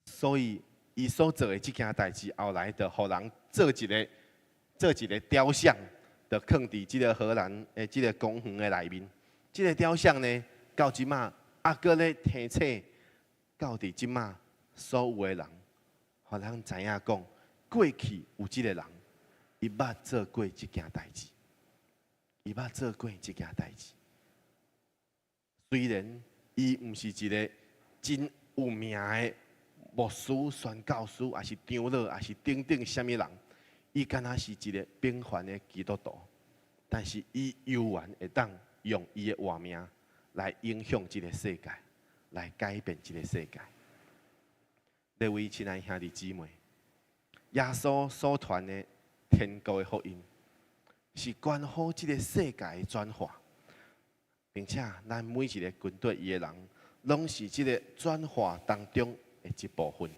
所以，伊所做的這件代誌，後來就予人做一個雕像，就囥佇這個荷蘭的這個公園的內面。這個雕像呢，到這馬猶閣咧提醒，到佇這馬所有的人，予人知影講，過去有這個人，伊捌做過這件代誌，伊捌做過這件代誌。雖然伊毋是一個真有名的牧師、宣教師，抑是長老，抑是等等啥物人，伊敢若是一個平凡的基督徒，但是伊猶原會當用伊的活命來影響這個世界，來改變這個世界。各位親愛兄弟姊妹，耶穌所傳的天國的福音，是關乎這個世界的轉化，並且咱每一個跟隨伊的人，攏是這個轉化當中的一部分，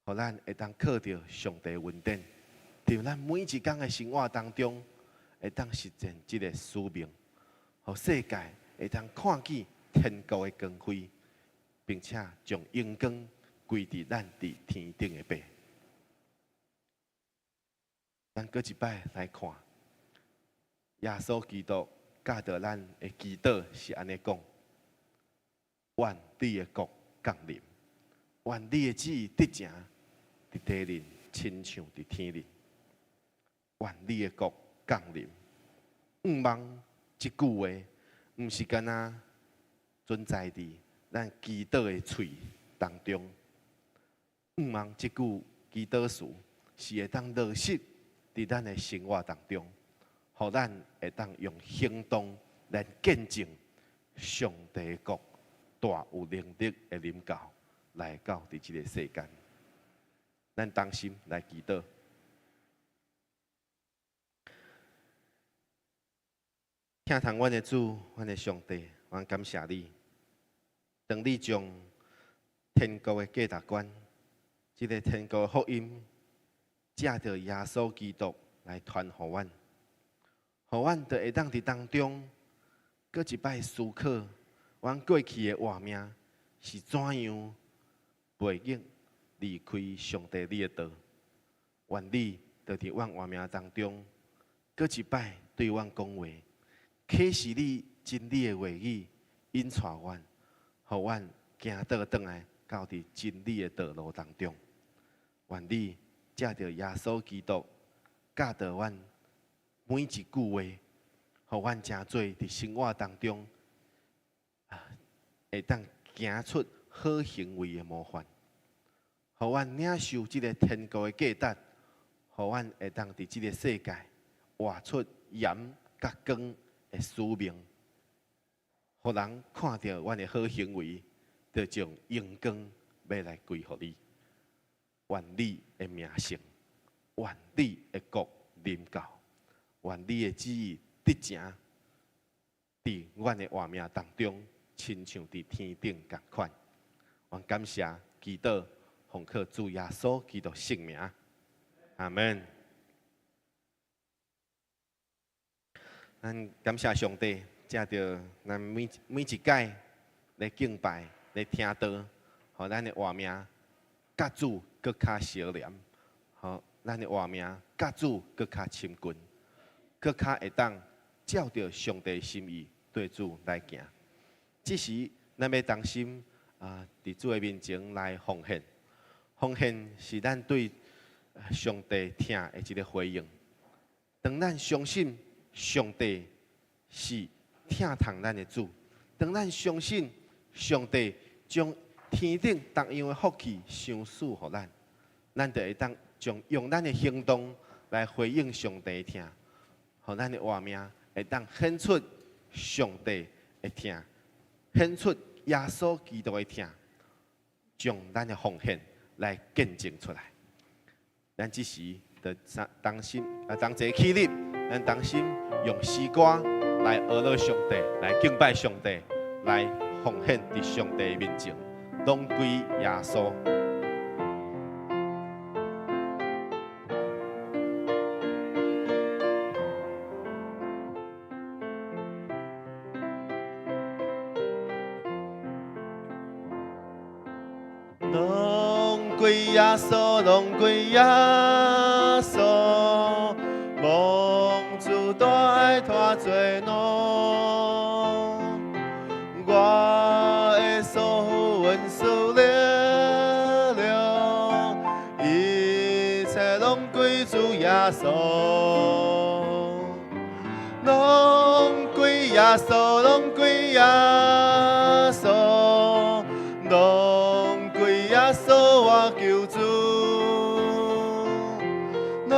予咱會當靠著上帝恩典，佇咱每一工的生活當中，會當實踐這個使命，予世界會當看見天國的光輝，並且將榮光歸佇咱佇天頂的爸。咱閣一擺來看，耶穌基督教導咱的祈禱是按呢講：願你的國降臨，願你的旨意得成佇地面，親像佇天頂。願你的國降臨。願望這句話，毋是干焦存在佇咱祈禱的喙當中。願望這句祈禱詞是會當落實佇咱的生活當中，予咱會當用行動來見證上帝國大有能力的臨到，來到佇這個世間。咱同心來祈禱。疼痛阮的主，阮的上帝，阮感謝你。當你將天國的價值觀，這個天國的福音，藉著耶穌基督來傳予阮，予阮就會當佇當中，閣一擺思考，阮過去的活命是怎樣背逆離開上帝你的道。願你就佇阮活命當中，閣一擺對阮講話，啟示你真理的話語，引帶阮，予阮行倒轉來到佇真理的道路當中。願你藉著耶穌基督教導阮每一句話，予阮成做佇生活當中，會當行出好行為的模範，予阮領受這个天國的價值，予阮會當佇這个世界活出鹽佮光的使命，予人看著阮的好行為，就將榮光欲來歸予你。願你的名聖，願你的國臨到，願你的旨意得成佇阮的活命當中，親像佇天頂仝款。阮感謝祈禱，奉靠主耶穌基督聖名，阿門。咱感謝上帝，藉著咱每每一擺咧敬拜、咧聽道，予咱的活命佮主閣較相連，予咱的活命佮主閣較親近，閣較會當照著上帝心意對主來行。這時，咱欲同心啊，佇主的面前來奉獻，奉獻是咱對上帝疼的一个回應。當咱相信上帝是疼痛咱的主，當咱相信上帝將天頂同樣的福氣賞賜予咱，咱就會當將用咱的行動來回應上帝的疼，予咱的活命會當顯出上帝的疼，顯出耶穌基督的疼，將咱的奉獻來見證出來。咱這時就同心啊，同齊起立，咱同心用詩歌來阿樂上帝，來敬拜上帝，來奉獻佇上帝面前，攏歸耶穌。攏歸耶穌，攏歸耶穌，蒙主大愛拖罪奴，我的所有恩賜力量，一切攏歸主耶穌，攏歸耶穌，攏歸耶穌，攏歸耶穌我救主，攏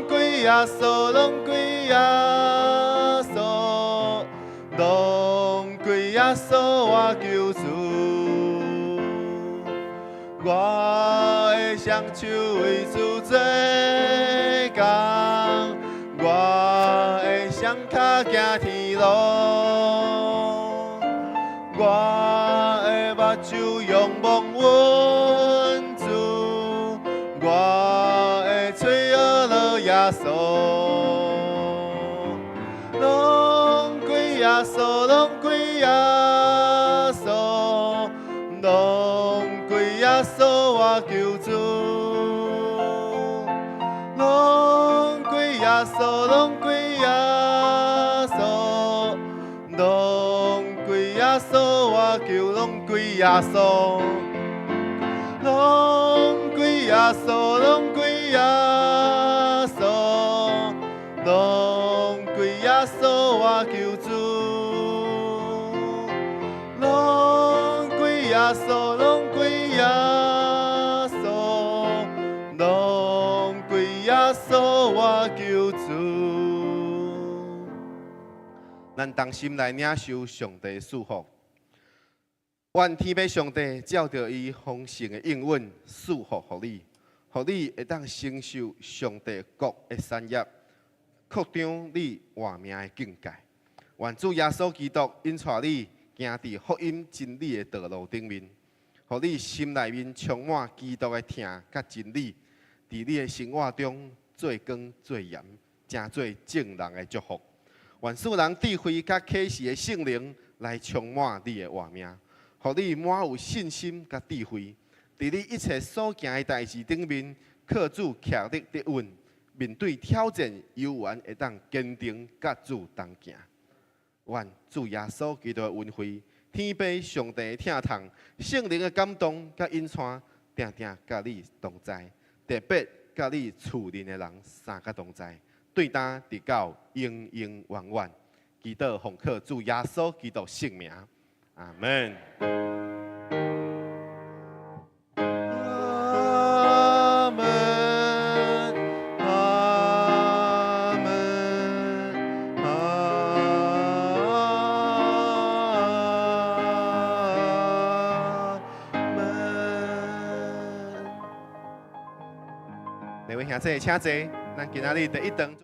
歸耶穌，攏歸耶穌，攏歸耶穌我救主。我的雙手為主做工，我的雙跤行天路，我的目睭仰望阮主，我的喙學樂耶穌，攏歸耶穌，攏歸耶穌，攏歸耶穌我救主，攏歸耶穌，攏歸耶穌，攏歸耶穌我救，攏歸耶穌，攏歸耶穌，攏歸耶穌，攏歸耶穌我救主，攏歸耶穌，攏歸耶穌，攏歸耶穌我救主。咱同心來領受上帝祝福。願天父上帝照著伊豐盛的應允賜福予你，予你會當承受上帝國的產業，擴張你活命的境界。願主耶穌基督引帶你行佇福音真理的道路頂面，予你心內面充滿基督的疼佮真理，佇你的生活中做光做鹽，成做眾人的祝福。願賜人智慧佮啟示的聖靈來充滿你的活命，予你滿有信心佮智慧，佇你一切所行的代誌頂面，靠主徛立得穩，面對挑戰，猶原會當堅定佮主同行。願主耶穌基督的恩惠、天父上帝的疼痛、聖靈的感動佮引帶，定定佮你同在，特別佮你厝內的人三個同在，對今直到永永遠遠。祈禱奉靠主耶穌基督聖名，阿門。阿門，阿門，阿門。兩位兄弟，請坐。咱今仔日第一堂。